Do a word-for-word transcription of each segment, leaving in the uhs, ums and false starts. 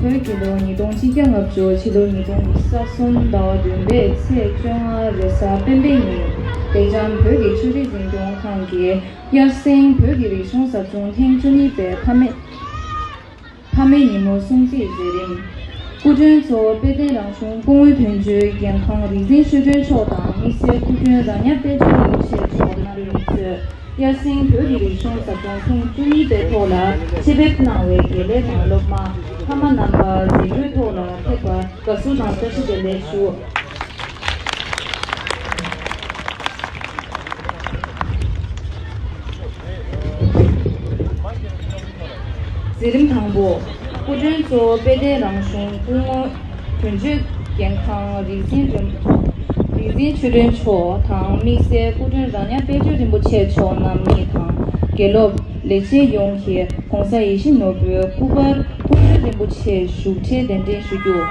བོད་རྒྱལ་ལོ་ཉིས་སྟོང་ཆིག་བརྒྱ་ལྔ་བཅུ་ཕྱི་ལོ་ཉིས་སྟོང་ཉི་ཤུ་རྩ་གསུམ་ཟླ་བ་བདུན་པའི་ཚེས་བཅོ་ལྔ་རེས་གཟའ་སྤེན་པའི་ཉིན་སྦེལ་ཇམ་བོད་ཀྱི་ཆོས་རིག་འཛིན་སྐྱོང་ཁང་གིས་དབྱར་གསེང་བོད་ཀྱི་རིག་གཞུང་ཟབ་སྦྱོང་ཐེངས་བཅུ་གཉིས་པའི་ཕ་མེས་ཕ་མེས་ཉིན་མོ་སྲུང་བརྩིའི་མཛད་རིམ། སྐུ་མགྲོན་གཙོ་བོ་དཔལ་ལྡན་རང་གཞུང་སྐུ་ངོ་དོན་གཅོད་འགན་འཁང་རིག་འཛིན་ཆོས་སྒྲོན་མཆོག་དང་དམིགས་བསལ་སྐུ་མགྲོན་ར་ཉ་དཔལ་འབྱོར་རིན་པོ་ཆེ་མཆོག་རྣམ་གཉིས་སུ། དབྱར་གསེང་བོད་ཀྱི་རིག་གཞུང་ཟབ་སྦྱོང་ཐེངས་བཅུ་གཉིས་པའི་ཐོག་ལ་ཆེད་ཕེབས་གནང་བའི་དགེ་ལས་དང་སློབ་མ་ཕ་མ་རྣམ་པ་མཛད་སྒོའི་ཐོག་ལ་ཕེབས་པར་དགའ་བསུ་དང་བཀྲ་ཤིས་བདེ་ལེགས་ཞུ། མཛད་རིམ་དང་པོ། སྐུ་མགྲོན་གཙོ་བོ་དཔལ་ལྡན་རང་གཞུང་སྐུ་ངོ་དོན་གཅོད་འགན་འཁང་རིག་འཛིན་རིན་རིག་འཛིན་ཆོས་སྒྲོན་མཆོག་དང་དམིགས་བསལ་སྐུ་མགྲོན་ར་ཉ་དཔལ་འབྱོར་རིན་པོ་ཆེ་མཆོག་རྣམ་གཉིས་དང་དགེ་སློབ་ལས་བྱེད་ཡོངས་ཀྱིས་༸གོང་ས་ཡིད་བཞིན་ནོར་བུའི་སྐུ་པར་སྐུ་མགྲོན་རིན་པོ་ཆེ་བཞུགས་ཁྲིར་གདན་འདྲེན་ཞུ་རྒྱུ།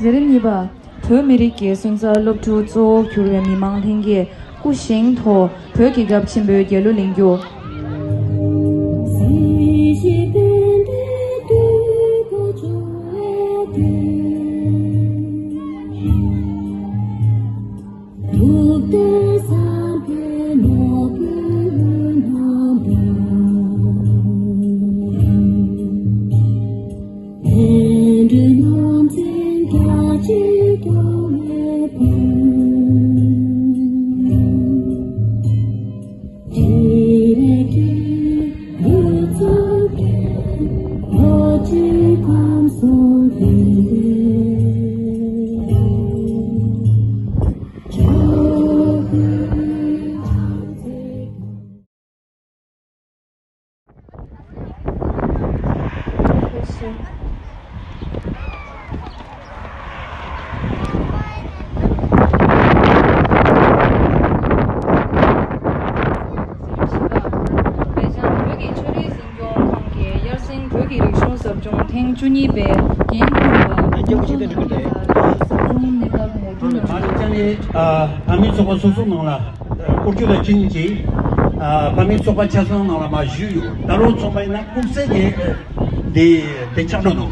མཛད་རིམ་གཉིས་པ། བོད་མི་རིགས་ཀྱི་སོན་རྩ་སློབ་ཕྲུག་གཙོ་བོར་གྱུར་བའི་མི་མང་ལྷན་རྒྱས་སྐུ་བཞེངས་ཐོག་བོད་ཀྱི་རྒྱལ་ཁབ་ཆེན་པོའི་རྒྱལ་གླུ་ལེན་རྒྱུ། སྦེལ་ཇམ་བོད་ཀྱི་ཆོས་རིག་འཛིན་སྐྱོང་ཁང་གིས་དབྱར་གསེང་བོད་ཀྱི་རིག་གཞུང་ཟབ་སྦྱོང་ཐེངས་བཅུ་གཉིས་པའི་འགན་འཁུར་བ། ཨ་རྒྱབ་ཀྱི་ཆེད་དུ་འགྲིག་གི་རེད། ཟབ་སྦྱོང་གནས་སྐབས་ལས་འགུལ་ནང་། ཨ་ནི་ཨ་ཕ་མའི་ཚོགས་པ་སོ་སོ་ནང་ལ་སྐོར་སྐྱོད་ལ་ཅི་ཡིན་གྱི་ཨ་ཕ་མའི་ཚོགས་པ་ཆ་ཚང་ནང་ལ་མ་ཞུས་ཡོད། ད་རུང་ཚོགས་པ་ཡིན་ན་དམིགས་བསལ་གྱི་འདི་འདི་ཆགས་འགྲོ་འདུག་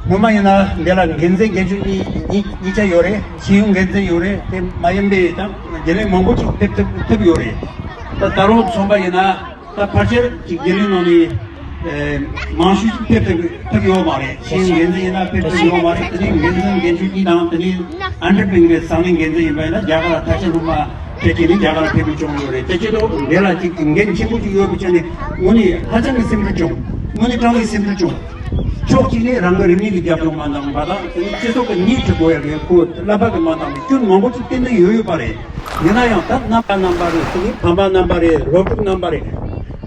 སྔོན་མ་ཡིན་ན་འདི་ལ་འགན་འཛིན་འགན་བཅོལ་གཉིས་གཉིས་གཉིས་ཆ་ཡོད་རེད། ཤེས་ཡོན་འགན་འཛིན་ཡོད་རེད། དེ་མ་ཡིན་པའི་ད་དགེ་ལས་མང་པོ་ཅིག་ཕེབས་ཐུབ་ཐུབ་ཡོད་རེད། ད་ད་རུང་ཚོགས་པ་ཡིན་ན་ད་ཕལ་ཆེར་གྱི་དགེ་ལས་ནང་ནས་ཨེ་མང་ཤོས་ཅིག་ཕེབས་ཐུབ་ཐུབ་ཡོད་མ་རེད། ཤེས་ཡོན་འགན་འཛིན་ཡིན་ན་ཕེབས་ཐུབ་ཡོད་མ་རེད། དེ་ནས་འགན་འཛིན་འགན་བཅོལ་གཉིས་དང་དེ་ནས་ཨན་ཌར་བིང་གི་ས་གནས་འགན་འཛིན་ཡིན་པ་ཡིན་ན་རྒྱ་གར་ལ་ཐ་ཆད་སློབ་མ་ཕལ་ཆེར་ནི་རྒྱ་གར་ལ་ཕེབས་པའི་བྱུང་ཡོད་རེད། དེ་ཆེད་དུ་འདི་ལ་ཅིག་འགན་ཆེན་པོ་ཅིག་ཡོད་པའི་ཆ་ནས་དངོས་གནས་ཧ་ཅང་གི་སེམས་ཁྲལ་བྱུང་། དངོས་གནས་དྲང་གནས་སེམས་ཁྲལ་བྱུང་། ཕྱོགས་གཅིག་ནས་རང་གི་རིག་གནས་ཀྱི་རྒྱབ་ལྗོངས་མ་འདང་བ་དང་། དེ་ནས་སྤྱི་ཚོགས་ཀྱི་སྣེ་ཁྲིད་དགོས་ཡ་གི་ཁོ་བསླབ་པ་གི་མ་འདང་བའི་སྐྱོན་མང་པོ་ཅིག་ཏན་ཏན་ཡོད་ཡོད་པ་རེད། ཡིན་ན་ཡང་ད་རྣམ་པ་རྣམ་པ་རེད། དེ་ནས་ཕ་མ་རྣམ་པ་རེད། སློབ་ཕྲུག་རྣམ་པ་རེད།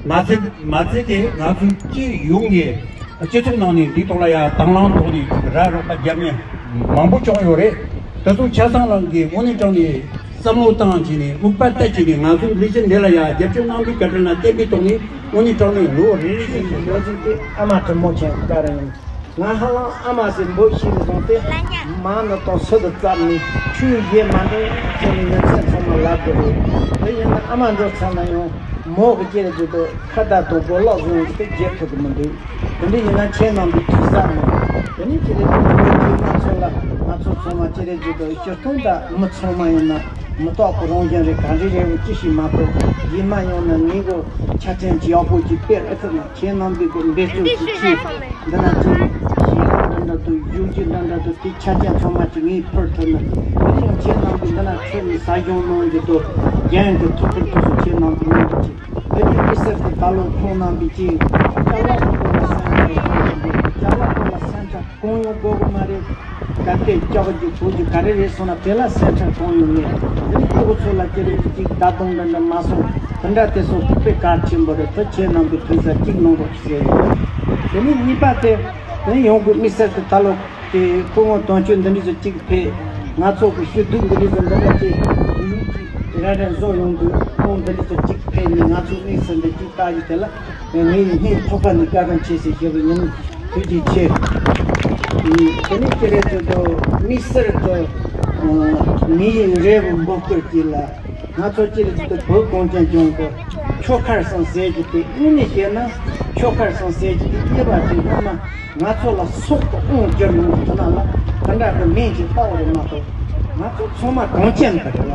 མ་ཚད་མ་ཚད་དེ་ང་ཚོའི་སྤྱི་ཡོངས་ཀྱི་སྤྱི་ཚོགས་ནང་ནས་འདིའི་ཐོག་ལ་ཡ་དང་བླངས་ཐོག་ནས་ར་རོགས་པ་རྒྱབ་མཁན་མང་པོ་བྱུང་ཡོད་རེད། དེ་ཚོ་ཆ་ཚང་རང་གིས་དངོས་གནས་དྲང་གནས་བསམ་བློ་བཏང་བྱས་ནས་དམིགས་པ་གཏད་བྱས་ནས་ང་ཚོའི་ལས་གཞི་འདི་ལ་ཡ་རྒྱབ་སྐྱོར་གནང་རྒྱུའི་བཀའ་དྲིན་ལ་བརྟེན་པའི་ཐོག་ནས་དངོས་གནས་དྲང་གནས་ལོ་རེ་རེ་བཞིན་དུ་ལོ་རྒྱུས་དེ་ཨ་མ་དྲིན་མོ་ཆེ་བཀའ་རེ་ཡིན། ང་ཧ་ལམ་ཨ་མ་ཟེར་འབོད་ཤེས་ནས་བཟུང་སྟེ་མ་ཎི་དང་སུ་དང་རྩ་ནས་ཆོས་བཞིན་མ་འགྲོ་ཟེར་ནས་ཉིན་མཚན་ཚང་མ་ལབ་དགོས་རེད། དེ་ཡིན་ན་ཨ་མ་འགྲོ་ཚར་ན་ཡང་མོ་གི་ཅི་རེད་ཅེས་དང་ཁ་བརྡ་དང་གོ་ལག་བཟུང་སྟེ་བརྗེད་ཐུབ་ཀྱི་མི་འདུག་དེ་འདྲ་ཡིན་ན་ཁྱེད་རྣམ་པའི་ཐུགས་བསམ་མེད། དེ་ནས་ཅི་རེད་ཅེས་དང་ཁྱེད་ང་ཚོ་ལ་ང་ཚོ་ཚང་མ་ཅི་རེད་ཅེས་དང་སྤྱིར་བཏང་དང་མི་ཚང་མ་ཡིན་ན་མི་རྟག་པའི་རང་བཞིན་རེད། ག་འདྲ་རེད་འོ་ཅི་ཞིག་མ་གཏོགས་ཡིན་ན་ཡང་ན་ངས་གོ་ཆ་རྐྱེན་ཅི་ཡག་པོ་ཅིག་སྤེལ་ཨེ་ཐུབ་ན། ཁྱེད་རྣམ་པས་ཀྱི་འབད་བརྩོན་གྱིས་ཆེད་འདི་ན་ཅིག་ཞལ་ལག་འདྲ་འདྲ་དང་བཞུགས་ཁྲི་འདྲ་འདྲ་དང་དེ་ཆ་རྐྱེན་ཚང་མ་ཅིག་ངས་ཕུལ་ཐུབ་ན། དེ་ཡང་ཁྱེད་རྣམ་པས་འདི་ན་ཁྲིད་ནས་ཟབ་སྦྱོང་གནང་རྒྱུ་དང་རྒྱན་གྱི་ཐུགས་ཁུར་ཐུགས་སུ་ཁྱེད་རྣམ་པས་གནང་རྒྱུ་ཅིག་ དེ་ནས་དམིགས་བསལ་དུ་ད་ལོ་ཁོང་རྣམ་པས་ཅིག་ཅ་ལག་གི་སྐོར་ལ་སེམས་ཁྲལ་གཏོང་དགོས། ཅ་ལག་སྐོར་ལ་སེམས་ཁྲལ་གང་ཡང་དགོས་ཀྱི་མ་རེད། ག་དེ་ལྕགས་ཀྱི་བོད་ཀྱི་ག་རེ་རེད་སོང་ན་དེ་ལ་སེམས་ཁྲལ་གང་ཡང་མེད། དེ་ནས་སྤུ་གུ་ཚོ་ལ་ཅི་རེད་ཅིག་བརྡ་གཏོང་འདྲ་འདྲ་མ་སོང་། དེ་འདྲ་དེ་ཚོ་དཔེ་གལ་ཆེན་པོ་རེད། དེ་ཁྱེད་རྣམ་པས་དུས་ཚོད་གཅིག་གནང་རོགས་ཞེས་ཡོད། དེ་ནས་གཉིས་པ་དེ་དེ་ཡོང་དགོས། དམིགས་བསལ་དུ་ད་ལོ་དེ་སྐུ་ངོ་དོན་གཅོད་འདི་འདྲ་ཚོ་གཅིག་ཕེབས། ང་ཚོ་གི་ཞུ་གཏུག་འདི་འདྲ་ཚོ་འདི་འདྲ་ཅིག་རེ་རེ་བཟོ་ཡོང་དུས་ཁོང་འདི་འདྲ་ཚོ་གཅིག་ཕེབས་ནས་ང་ཚོ་དམིགས་བསལ་འདི་གཅིག་ལྟ་རྒྱུ་དེ་ལ་ངའི་སྙིང་ཐག་པ་ནས་བཀའ་དྲིན་ཆེ་ཟེར་ཞུ་གི་ཡིན། ཐུགས་རྗེ་ཆེ། དེ་ནས་ཅི་རེད་ཟེར་དུས་དམིགས་བསལ་དུ་ངའི་རེ་བ་འབོད་སྐུལ་གཅིག་ལ། ང་ཚོ་སྤྱིར་གྱི་བོད་གངས་ཅན་ལྗོངས་ཀྱི་ཆོལ་ཁ་གསུམ་ཟེར་གྱི་དེ་དངོས་གནས་བཤད་ན་ཆོལ་ཁ་གསུམ་ཟེར་གྱི་དེ་གཉིས་པ་དེ་སྔོན་མ་ང་ཚོ་ལ་སྲོག་གི་དབང་བསྒྱུར་ཡོང་གི་དེ་ན་ལ་དེ་འདྲ་གི་མིང་ཅིག་བཏགས་པ་རེད་མ་གཏོགས། ང་ཚོ་ཚང་མ་གངས་ཅན་པ་རེད་ལ།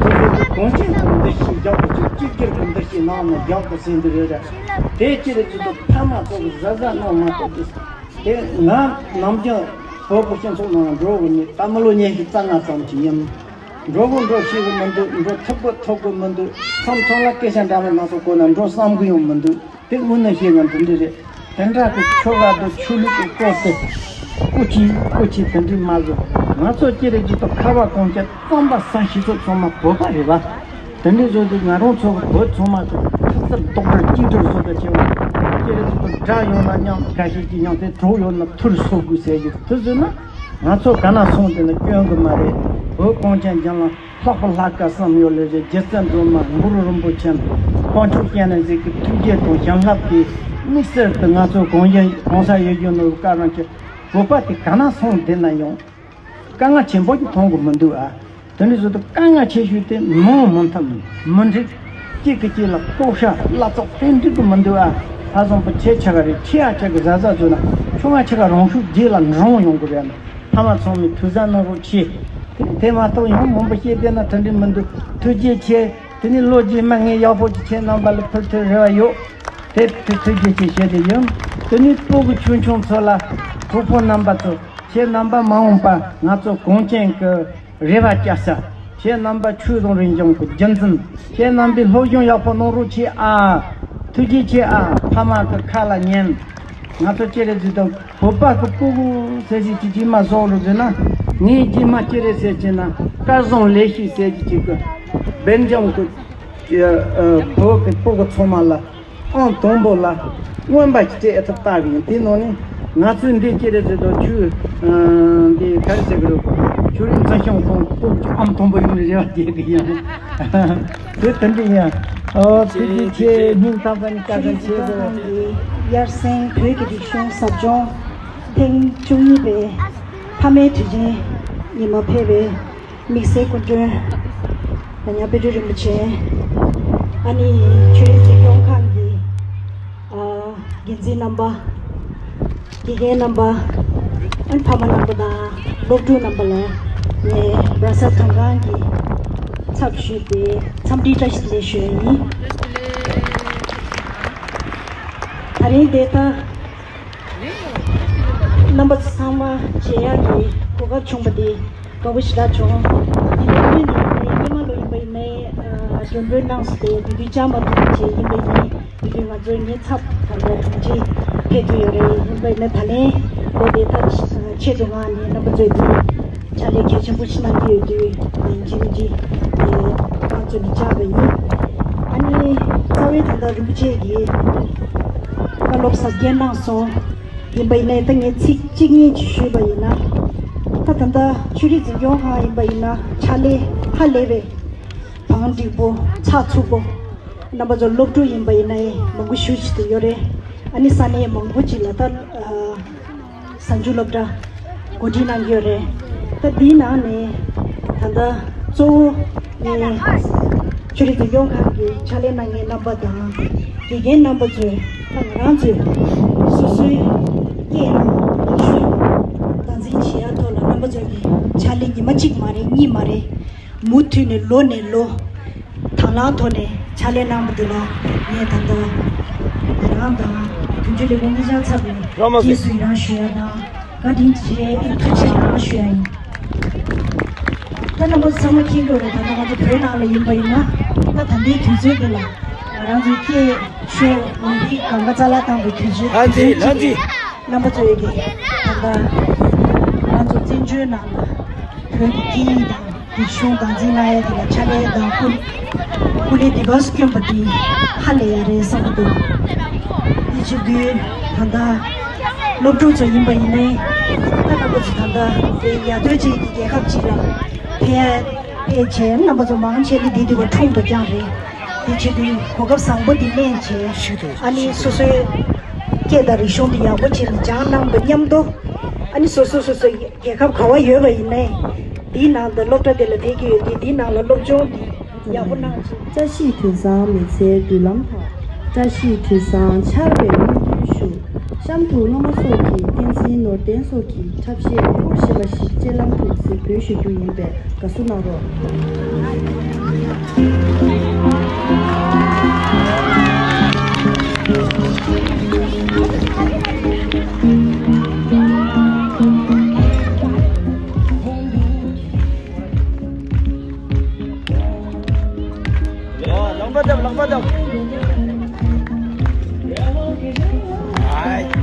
དེ་ཚོ་གི་གངས་ཅན་གྱི་འདུ་ཤེས་རྒྱབ་པ་ཅིག་གཅིག་གྱུར་གྱི་འདུ་ཤེས་ནང་ནས་རྒྱབ་དགོས་ཟེར་འདི་རེད་ར། དེ་ཅི་རེད་ཅི་ཐུབ་ཕ་མ་ཚོ་གི་གཟབ་གཟབ་གནང་མ་གཏོགས་ཀྱི། དེ་ང་ནམ་རྒྱུན་བོད་ཀྱི་སྤྱི་ཚོགས་ནང་འགྲོ་གི་མེད། ད་མི་ལོ་ཉི་ཤུ་རྩ་ལྔ་ཙམ་ཅིག་ཡིན། འགྲོ་དགོས་འགྲོ་ཤེས་གི་མི་འདུག་འགྲོ་ཐུབ་དགོས་ཐུབ་གི་མི་འདུག་མཚམས་མཚམས་ལ་སྐད་ཆ་འདྲ་མིན་སྣ་ཚོགས་གོ་ན་འགྲོ་བསམ་གི་ཡོང་མི་འདུག་དེ་དངོས་གནས་བཤད་ན་འདི་འདྲ་རེད། དེ་འདྲ་གི་ཆོལ་ཁ་དང་ཆོས་ལུགས་ཀྱི་སྐོར་དེ་སྐུ་མཁྱེན་སྐུ་མཁྱེན་དེ་འདྲས་མ་བཟོ། ང་ཚོ་སྤྱིར་གྱི་ཐོག་ཁ་བ་གངས་ཅན་རྩམ་པ་ཟ་ཤེས་ཚོ་ཚང་མ་བོད་པ་རེད་པ། དེ་འདྲས་བཟོ་དུས་ང་རང་ཚོ་གི་བོད་ཚང་མ་གི་ཐུགས་ཚུར་རྡོག་སྒྲིལ་གཅིག་སྒྲིལ་བཟོ་དུ་བྱེད་པ། སྤྱིར་གྱི་ཐོག་དགྲ་ཡོང་ན་མཉམ་ཁ་ཤས་ཀྱིས་མཉམ་དེ་གྲོགས་ཡོང་ན་ཐུར་གསོ་དགོས་ཟེར་གྱི་དེ་བཟོས་ན། ང་ཚོ་ག་ན་སོང་དེ་ན་སྐྱོན་གི་མ་རེད། བོད་གངས་ཅན་ལྗོངས་ལ་ལྷག་པ་ལྷག་དཀར་བསམ་ཡོད་ལེ་རེད། རྗེ་བཙུན་སྒྲོལ་མ་གུ་རུ་རིན་པོ་ཆེ་དཔལ་མཆོག་སྤྱན་རས་གཟིགས་ཀྱི་ཐུགས་རྗེ་དང་བྱིན་རླབས་ཀྱིས་དམིགས་བསལ་དུ་ང་ཚོ་གངས་ཅན་གོང་ས་ཡིད་བཞིན་ནོར་བུ་བཀའ་དྲིན་ཆེ། བོད་པ་དེ་ག་ན་སོང་དེ་ན་ཡང་དཀའ་ངལ་ཆེན་པོ་ཅིག་མཐོང་གི་མི་འདུག་ཨ། དེ་འདྲ་བཟོ་དུས་དཀའ་ངལ་ཆེ་ཤོས་དེ་མི་མི་མཐུན་མི་འགྲིག་གཅིག་གིས་གཅིག་ལ་ལྐོག་ཤ་བླ་བཙོག་དེ་འགྲིག་གི་མི་འདུག་ཨ། ལྷ་བཟང་པོ་ཁྱེད་ཆ་ག་རེད། ཁྱེད་ཨ་ཆ་གི་གཟབ་གཟབ་བཟོས་ན་ཁྱོད་ང་ཆ་ག་རང་ཤུགས་རྗེས་ལ་འབྲང་ཡོང་གི་རེད། ཕ་མ་ཚང་མས་ཐུགས་གཟབ་གནང་རོགས་གྱིས། དེ་དེ་མ་གཏོགས་ཡང་མང་པོ་བཤད་བསྡད་ན་དྲན་འདྲི་མི་འདུག་ཐུགས་རྗེ་ཆེ། དེ་ནས་ལོ་རྗེས་མ་ངས་ཡག་པོ་ཅིག་ཁྱེད་རྣམ་པ་ལ་ཕུལ་ཐུབ་རེ་བ་ཡོད། དེ་དེ་ཐུགས་རྗེ་ཆེ་བཤད་དེ་ཡིན། དེ་ནས་སྤུ་གུ་ཆུང་ཆུང་ཚོ་ལ་གྲོགས་པོ་རྣམ་པ་ཚོ། ཁྱེད་རྣམ་པ་མ་འོངས་པ་ང་ཚོ་གངས་ཅན་གྱི་རེ་བ་བཅའ་ས། ཁྱེད་རྣམ་པ་ཆོས་དང་རིག་གཞུང་གི་རྒྱུན་འཛིན། ཁྱེད་རྣམ་པས་སློབ་སྦྱོང་ཡག་པོ་གནང་རོགས་གྱིས་ཨ། ཐུགས་རྗེ་ཆེ་ཨ། ཕ་མ་གི་ཁ་ལ་ཉན། ང་ཚོ་ཅི་རེད་ཟེར་དུས་བོད་པ་གི་སྤུ་གུ་ཟེར་ཞིག་ཅིག་ཅིག་མ་བཟོ་རུ་ཟེར་ན། ངས་རྗེས་མ་ཅི་རེད་ཟེར་ཅེ་ན་སྐལ་བཟང་ལེགས་བཤད་ཟེར་གྱི་ཅིག་གི་སྦེལ་ཇམ་གི་བོད་ཀྱི་སྤུ་གུ་ཚང་མ་ལ། ཨང་དང་པོ་ལ་མངོན་པ་ཅིག་སྤྲད་ཐུབ་ལྟ་གི་ཡིན། དེ་ནང་ནས་ང་ཚོས་འདི་ཅི་རེད་ཟེར་དུས་ཆུ་འདི་ག་རེ་ཟེར་གི་རེད། ཆུ་རིན་འཛིན་སྐྱོང་ཁང་སྤུ་གུ་ཨང་དང་པོ་ཡོང་ནས་རེ་བ་རྒྱག་གི་ཡིན། དེ་དེ་འདྲ་ཡིན། ཨོ་ཐུགས་རྗེ་ཆེ། སྙིང་ཐག་པ་ནས་བཀའ་དྲིན་ཆེ་ཟེར། ཡར་སེང་བོད་ཀྱི་རིག་གཞུང་ཟབ་སྦྱོང་ཐེངས་བཅུ་གཉིས་པའི་ཕ་མའི་དུས་ཆེན་ཉི་མ་ཕེབས་པའི་དམིགས་བསལ་སྐུ་མགྲོན་ན་ཉག་དཔལ་སྤྲུལ་རིན་པོ་ཆེ། ཨ་ནི་ཆོས་རིག་འཛིན་སྐྱོང་ཁང་གི་ཨ་འགན་འཛིན་རྣམ་པ། དགེ་རྒན་རྣམ་པ། ཨ་ནི་ཕ་མ་རྣམ་པ་དང་སློབ་ཕྲུག་རྣམ་པ་ལ་ངས་ར་ས་དོན་ཁང་གི་ཚབ་ཞུས་ཏེ་འཚམས་འདྲི་བཀྲ་ཤིས་བདེ་ལེགས་ཞུ་ཡ་ཡིན། ད་རིང་དེ་ལྟར་རྣམ་པ་ཚོ་ཚང་མ་མཇལ་ཡག་གི་གོ་སྐབས་བྱུང་བ་དེ་དགའ་པོ་ཞེ་དྲག་བྱུང་། དེ་ནས་སྔོན་ནས་ངས་སྔོན་མ་ལོ་ཡིན་པ་ཡིན་ནའི་མགྲོན་འབོད་གནང་སོང་སྟེ་དེ་དུས་བཅར་མ་ཐུབ་པ་བྱས། ཡིན་པ་ཡིན་ནའི་དེ་དུས་ང་ཚོའི་ངའི་ཚབ་གང་འདྲ་དྲུང་ཆེ་ཕེབས་ཐུབ་ཡོད་རེད། ཡིན་པ་ཡིན་ན་ད་ལན་ལོ་དེ་ལྟར་ཆེད་དུ་མངགས་ནས་རྣམ་པ་ཚོས་དེ་ཕྱག་ལས་གལ་ཆེན་པོ་ཞིག་གནང་གི་ཡོད་དུས་ཡིན་གཅིག་མིན་གཅིག་དེ་ང་ཚོ་ནས་བཅར་བ་ཡིན། ཨ་ནི་རྩ་བའི་ད་ལྟ་རིན་པོ་ཆེ་གིས་བཀའ་སློབ་ཟབ་རྒྱས་གནང་སོང་། ཡིན་པ་ཡིན་ནའི་ད་ངས་ཚིག་གཅིག་གཉིས་ཅིག་ཞུས་པ་ཡིན་ན། ད་ད་ལྟ་ཆོས་རིག་འཛིན་སྐྱོང་ཁང་ཡིན་པ་ཡིན་ན་ཕྱག་ལས་ཧ་ལས་པའི་བང་སྒྲིག་པོ་ཚགས་ཚུད་པོ། རྣམ་པ་ཚོ་སློབ་ཕྲུག་ཡིན་པ་ཡིན་ནའི་མང་པོ་ཞེ་ཅིག་ཏུ་ཡོད་རེད། ཨ་ནི་ས་གནས་མང་པོ་ཅིག་ལ་ད་ཨ་གཟའ་མཇུག་སློབ་གྲྭ་གོ་སྒྲིག་གནང་གི་ཡོད་རེད། ད་འདིའི་ནང་ནས་ད་ལྟ་གཙོ་བོ་ངས་ཆོས་རིག་འཛིན་སྐྱོང་ཁང་གི་ཕྱག་ལས་གནང་མཁན་རྣམ་པ་དང་དགེ་རྒན་རྣམ་པ་ཚོས་ད་ང་རང་ཚོས་སོ་སོའི་སྐད་དང་ལེགས་ཤོམ་སྟངས་འཛིན་བྱེད་ཡ་ཐོག་ལ་རྣམ་པ་ཚོ་གི་ཕྱག་ལས་ཉི་མ་གཅིག་མ་རེད། གཉིས་མ་རེད། མུ་མཐུད་ནས་ལོ་ནས་ལོ་དང་བླངས་ཐོག་ནས་ཕྱག་ལས་གནང་བ་འདི་ལ་ངས་ད་ལྟ་རང་དང་དོན་གཅོད་ལས་ཁུངས་གཉིས་ཆར་ཚབ་ནས་རྗེས་སུ་ཡི་རང་ཞུ་ཡ་དང་བཀའ་དྲིན་ཆེ། ཐུགས་རྗེ་གནང་ཞུ་ཡ་ཡིན། ད་རྣམ་པ་ཚང་མ་མཁྱེན་གྱི་རེད། ད་ལྟ་ང་ཚོ་བོད་ནང་ལ་ཡིན་པ་ཡིན་ན་ད་ད་ལྟའི་དུས་ཚོད་འདི་ལ་ རང་ཚོའི་སྐད་ཤོད་འོང་དུས་གང་ག་རྩ་བརླག་བཏང་བའི་དུས་ཚོད། ལྷ་འཛིན། ལྷ་འཛིན། རྣམ་པ་ཚོས་ཀྱི་ད་ལྟ་ང་ཚོ་བཙན་བྱོལ་ནང་ལ་བོད་ཀྱི་སྐད་ཡིག་དང་རིག་གཞུང་སྟངས་འཛིན་གནང་ཡ་དེ་ལ་ཕྱག་ལས་དང་སྐུ་སྐུ་ལས་དེ་ག་སུ་བསྐྱོན་པ་དེ་ཧ་ལས་ཡ་རེད་བསམ་གྱི་འདུག་དེ་བྱེད་དུས་ད་ལྟ་སློབ་ཕྲུག་ཚོ་ཡིན་པ་ཡིན་ནའི་ད་རྣམ་པ་ཚོ་ད་ལྟ་དེ་ཡ་དོད་ཅིག་གི་རྒྱལ་ཁབ་ཅིག་ལ་ཕེབས་ཕེབས་བྱས་རྣམ་པ་ཚོ་མང་ཆེ་གི་དེ་དུས་བ་འཁྲུངས་པ་རྐྱང་རེད། དེ་བྱེད་དུས་གོ་སྐབས་བཟང་པོ་འདི་ལེན་བྱས་ཨ་ནི་སོ་སོའི་སྐད་དང་རིག་གཞུང་འདི་ཡག་པོ་བྱས་ནས་སྦྱང་གནང་བ་མཉམ་དུ་ཨ་ནི་སོ་སོ་སོ་སོའི་རྒྱལ་ཁབ་ག་བ་ཡོད་པ་ཡིན་ནའི་འདིའི་ནང་དུ་སློབ་གྲྭ་དེ་ལ་ཕེབས་ཀྱི་ཡོད་དུས་འདིའི་ནང་ལ་སློབ་སྦྱོང་འདི་ཡག་པོ་གནང་བྱས། བཀྲ་ཤིས་དུས་བཟང་མི་ཚེའི་མདུན་ལམ་དང་། བཀྲ་ཤིས་དུས་བཟང་ཆར་པའི་སྨོན་འདུན་ཞུ། གཤམ་དུ་སློབ་མ་སོགས་ཀྱིས་བསྟན་འཛིན་ནོར་བརྟན་སོགས་ཀྱི་འཁྲབ་གཞས་ཡག་པོ་ཞེས་པ་ཞིག་སྤྱན་ལམ་དུ་གཟིགས་འབུལ་ཞུ་རྒྱུ་ཡིན་པས་དགའ་བསུ་གནང་རོགས། ལག་པ་རྒྱབ། ལག་པ་རྒྱབ། ཨའི།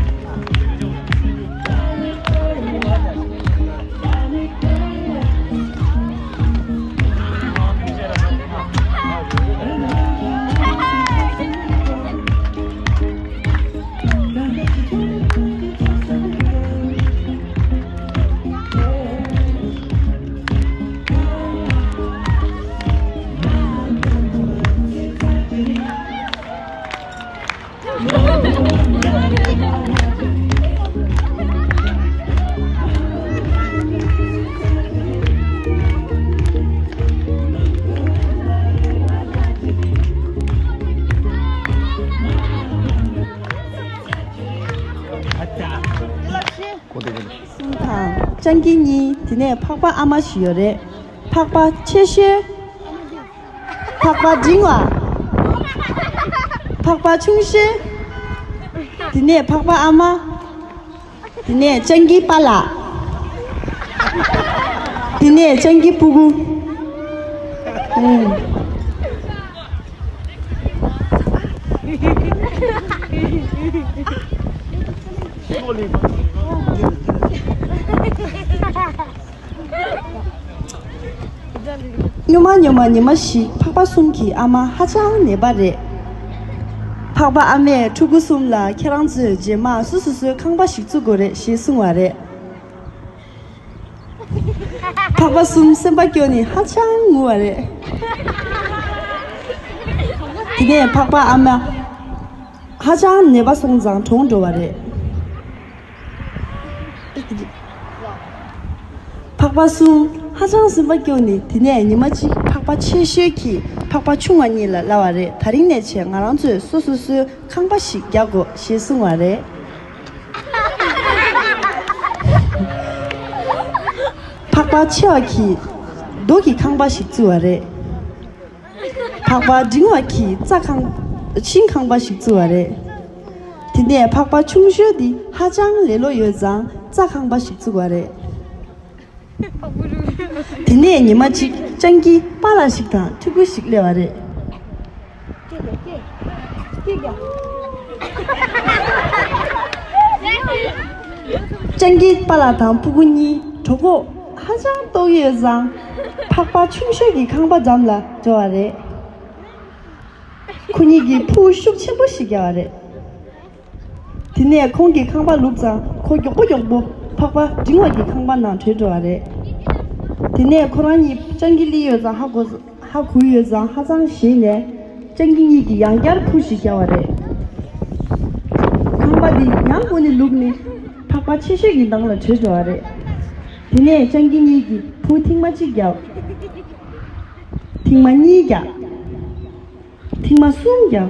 གསུམ་དང་སྤྱང་ཀི་གཉིས། དེ་ནས་ཕག་པ་ཨ་མ་ཞིག་ཡོད་རེད། ཕག་པ་ཆེ་ཤོས། ཕག་པ་འབྲིང་བ། ཕག་པ་ཆུང་ཤོས། དེ་ནས་ཕག་པ་ཨ་མ། དེ་ནས་སྤྱང་ཀི་པཱ་ལགས། དེ་ནས་སྤྱང་ཀི་སྤུ་གུ། ཨུམ། སྔོན་མ་སྔོན་མ་ཉི་མ་ཞིག་ཕག་པ་གསུམ་གྱི་ཨ་མ་ཧ་ཅང་ནད་པ་རེད། ཕག་པ་ཨ་མས་ཕྲུ་གུ་གསུམ་ལ་ཁྱེད་རང་ཚོས་རྗེས་མ་སོ་སོ་སོའི་ཁང་པ་ཞིག་བཙུགས་དགོས་རེད་ཞེས་གསུངས་པ་རེད། ཕག་པ་གསུམ་སེམས་པ་སྐྱོ་ནས་ཧ་ཅང་ངུ་བ་རེད། དེ་ནས་ཕག་པ་ཨ་མ་ཧ་ཅང་ནད་པ་སོང་ཙང་གྲོངས་འགྲོ་བ་རེད། ཕག་པ་གསུམ་ཧ་ཅང་སེམས་པ་སྐྱོ་ནས་དེ་ནས་ཉི་མ་གཅིག་ཕག་པ་ཆེ་ཤོས་ཀྱིས་ཕག་པ་ཆུང་བ་གཉིས་ལ་ལབ་པ་རེད། ད་རིང་ནས་བྱས་ང་རང་ཚོས་སོ་སོ་སོའི་ཁང་པ་ཞིག་རྒྱག་དགོས་ཞེས་གསུངས་པ་རེད། ཕག་པ་ཆེ་བ་གིས་རྡོ་གི་ཁང་པ་ཞིག་བཙུགས་པ་རེད། ཕག་པ་འབྲིང་བ་གིས་རྩྭ་ཁང་ཤིང་ཁང་པ་ཞིག་བཙུགས་པ་རེད། དེ་ནས་ཕག་པ་ཆུང་ཤོས་འདི་ཧ་ཅང་ལེ་ལོ་ཡོད་ཙང་རྩྭ་ཁང་པ་ཞིག་བཙུགས་པ་རེད། དེ་ནས་ཉི་མ་གཅིག་སྤྱང་ཀི་པཱ་ལགས་ཤིག་དང་ཕྲུ་གུ་ཞིག་སླེབས་པ་རེད། སྤྱང་ཀི་པཱ་ལགས་དང་ཕྲུ་གུ་གཉིས་གྲོད་ཁོག་ཧ་ཅང་ལྟོགས་ཡོད་ཙང་ཕག་པ་ཆུང་ཤོས་ཀྱི་ཁང་པ་འགྲམ་ལ་འགྲོ་བ་རེད། ཁོ་གཉིས་ཀྱིས་ཕྲུ་གུ་ཤུགས་ཆེན་པོ་ཞིག་བརྒྱབ་པ་རེད། དེ་ནས་ཁོང་གི་ཁང་པ་བླུགས་ཙང་ཁོ་མགྱོགས་པོ་མགྱོགས་པོ་ཕག་པ་འབྲིང་བ་གི་ཁང་པ་ནང་བྲོས་འགྲོ་བ་རེད། དེ་ནས་ཁོ་རང་གཉིས་སྤྱང་ཀི་སླེབས་ཡོད་ཙང་ཧ་གོ་ཧ་གོ་ཡོད་ཙང་ཧ་ཅང་ཞེད་ནས་སྤྱང་ཀི་གཉིས་ཀྱིས་ཡང་བསྐྱར་ཕྲུ་གུ་ཞིག་བརྒྱབ་པ་རེད། ཁང་པ་འདི་ཡང་སྒོ་ནས་བླུགས་ནས་ཕག་པ་ཆེ་ཤོས་ཀྱི་ནང་ལ་བྲོས་འགྲོ་བ་རེད། དེ་ནས་སྤྱང་ཀི་གཉིས་ཀྱིས་ཕྲུ་གུ་ཐེངས་མ་གཅིག་བརྒྱབ། ཐེངས་མ་གཉིས་བརྒྱབ། ཐེངས་མ་གསུམ་བརྒྱབ།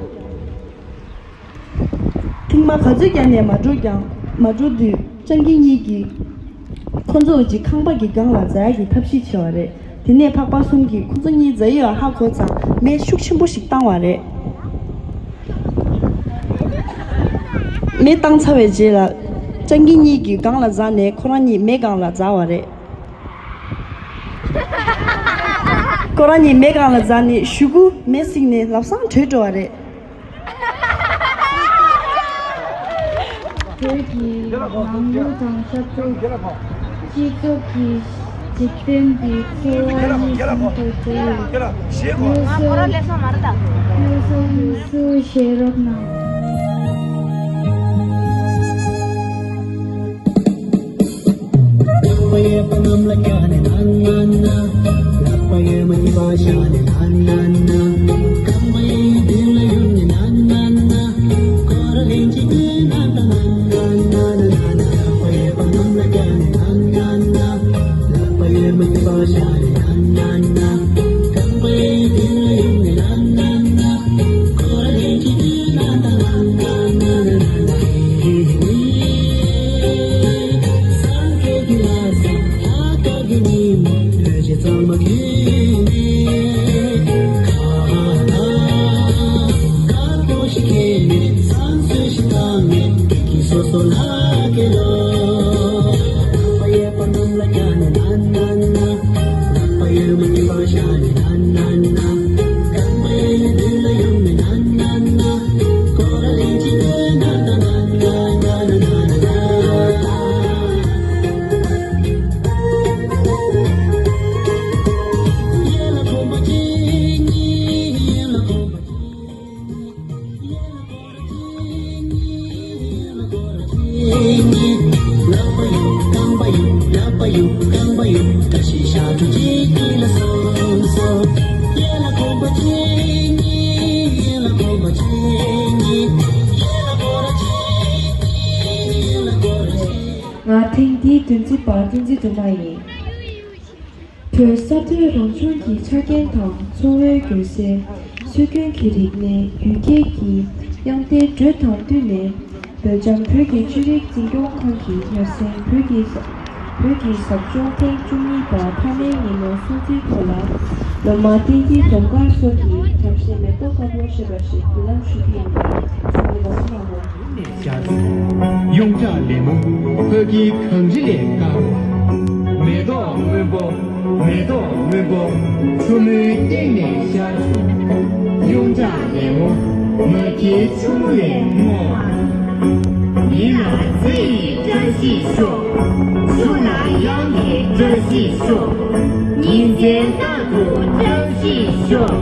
ཐེངས་མ་ག་ཚོད་བརྒྱབ་ནས་མ་འགྲོ་ཀྱང་མ་འགྲོ་དུས་སྤྱང་ཀི་གཉིས་ཀྱིས་ཁོ་ཚོ་གཅིག་ཁང་པ་གི་སྒང་ལ་འཛེག་ཡག་གི་ཐབས་ཤེས་བྱས་པ་རེད། དེ་ནས་ཕག་པ་གསུམ་གྱིས་ཁོ་ཚོ་གཉིས་འཛེག་ཡོད་ཧ་གོ་ཙང་མེ་ཤུགས་ཆེན་པོ་ཞིག་བཏང་བ་རེད། མེ་བཏང་ཚར་བའི་རྗེས་ལ་སྤྱང་ཀི་གཉིས་ཀྱིས་སྒང་ལ་འཛེགས་ནས་ཁོ་རང་གཉིས་མེ་སྒང་ལ་འཛེགས་པ་རེད། ཁོ་རང་གཉིས་མེ་སྒང་ལ་འཛེགས་ནས་གཞུག་གུ་མེ་བསྲེགས་ནས་ལམ་སང་བྲོས་འགྲོ་བ་རེད། བོད་ཀྱི་ནང་ལུགས་དང་ཞབས་ཏོག་སྤྱི་ཚོགས་ཀྱི་འཇིག་རྟེན་གྱི་འཚོ་བ་གཉིས་ཟུང་དུ་འབྲེལ་བའི་ང་མོ་ར་ལས་སོང་མ་རེད་ད། ལྷག་པ་ཡོད་པ་རྣམས་ལ་བཀའ་ནས་ན་ན་ན། ལག་པ་ཡོད་མ་ཡིན་པ་བཞག་ནས་ན་ན་ན། རྐང་པ་ཡོད་འདི་ལ་ཡོང་ནས་ན་ན་ན། ཁོ་ར་ལེན་ཅིག་ན་ད་ན་ན་ན་ན་ན། ལག་པ་ཡོད་པ་རྣམས་ལ་བཀའ་ནས་ན་ན་ན། ལག་པ་ཡོད་མ་ཡིན་པ་བཞག་ནས་ན་ན་ན། རྐང་པ་ཡོད་འདི་ལ་ཡོང་ནས་ན་ན་ན། ང་ཐེངས་འདིའི་འདོན་རྩིས་པ་བསྟན་འཛིན་དུ་མ་ཡིན། བོད་ས་མཐོའི་རང་བྱུང་གི་ཆ་རྐྱེན་དང་འཚོ་བའི་སྒྱུ་རྩལ། སྲོལ་རྒྱུན་གྱི་རིག་གནས། ཡུལ་སྐད་ཀྱི་དབྱངས་ལྡན་འགྲོས་དང་བསྟུན་ནས། བོད་ལྗོངས་བོད་ཀྱི་ཆོས་རིག་འཛིན་སྐྱོང་ཁང་གི་མྱོང་སྲིང་བོད་ཀྱི་ས་བོད་ཀྱི་ཟབ་སྦྱོང་ཐེངས་བཅུ་གཉིས་པ་ཕ་མའི་ཉིན་མོ་སྲུང་བརྩིའི་ཐོག་ལ། ལོ་མ་བསྟན་འཛིན་དུང་དཀར་མཆོག་གིས་བཀྲ་ཤིས་མེ་ཏོག་དཀར་པོ་ཞེས་པ་ཞིག་འབུལ་ལམ་ཞུ་རྒྱུ་ཡིན་པས་ཚང་མས་སྒོ་གསུམ་གནང་རོགས། ཡོངས་གྲགས་ལེབ་མོ། བོད་ཀྱི་གངས་རི་ལས་དཀར་བ། མེ་ཏོག་སྔོན་པོ། མེ་ཏོག་སྔོན་པོ། ཆུ་མོའི་སྟེང་ནས་ཤར། ཡོངས་གྲགས་ལེབ་མོ། ནགས་ཀྱི་ཆུ་མོ་ལས་སྔོ་བ། ཡིན་ལ་རྩེ་ཡི་བཀྲ་ཤིས་ཤོག་ཆུ་ལ་གཡང་གི་བཀྲ་ཤིས་ཤོག་ཉིན་མཚན་རྟག་ཏུ་བཀྲ་ཤིས་ཤོག་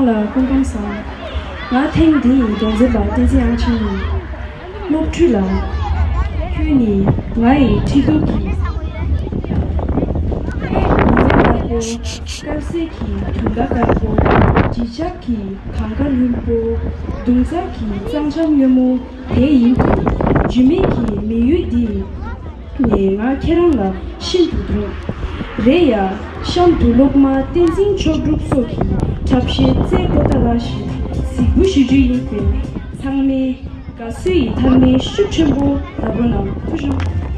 ལ་སྐུ་ཁམས་བཟང་། ང་ཐེངས་འདིའི་གདོང་འཛིན་པ་བསྟན་འཛིན་དབྱངས་ཅན་ཡིན། སློབ་ཕྲུག་ལགས། ཁྱོད་ནི་ངའི་ཁྲི་གདུགས་ཀྱི་ཉི་མ་དཀར་པོ། དཀར་གསལ་གྱི་དུང་ཟླ་དཀར་པོ། བརྗིད་ཆགས་ཀྱི་གངས་དཀར་ལྷུན་པོ། གདུང་འཛག་གི་གཙང་ལྗང་སྔོན་མོ་དེ་ཡིན་གྱི། རྒྱུས་མེད་ཀྱི་མི་ཡུལ་འདི་ནས་ང་ཁྱེད་རང་ལ་ཤིན་ཏུ་དུང་། རེད་ཡ། གཤམ་དུ་སློབ་མ་བསྟན་འཛིན་མཆོག་གྲུབ་སོགས་ཀྱི་འཁྲབ་གཞས་རྩེད་པོ་ཏཱ་ལ་ཞིག་གཟིགས་འབུལ་ཞུ་རྒྱུ་ཡིན་པས། ཚང་མས་དགའ་བསུ་ཡི་མཐར་མའི་ཤུགས་ཆེན་པོ་རྒྱབ་རོགས་གནང་། ཐུགས་རྗེ་ཆེ།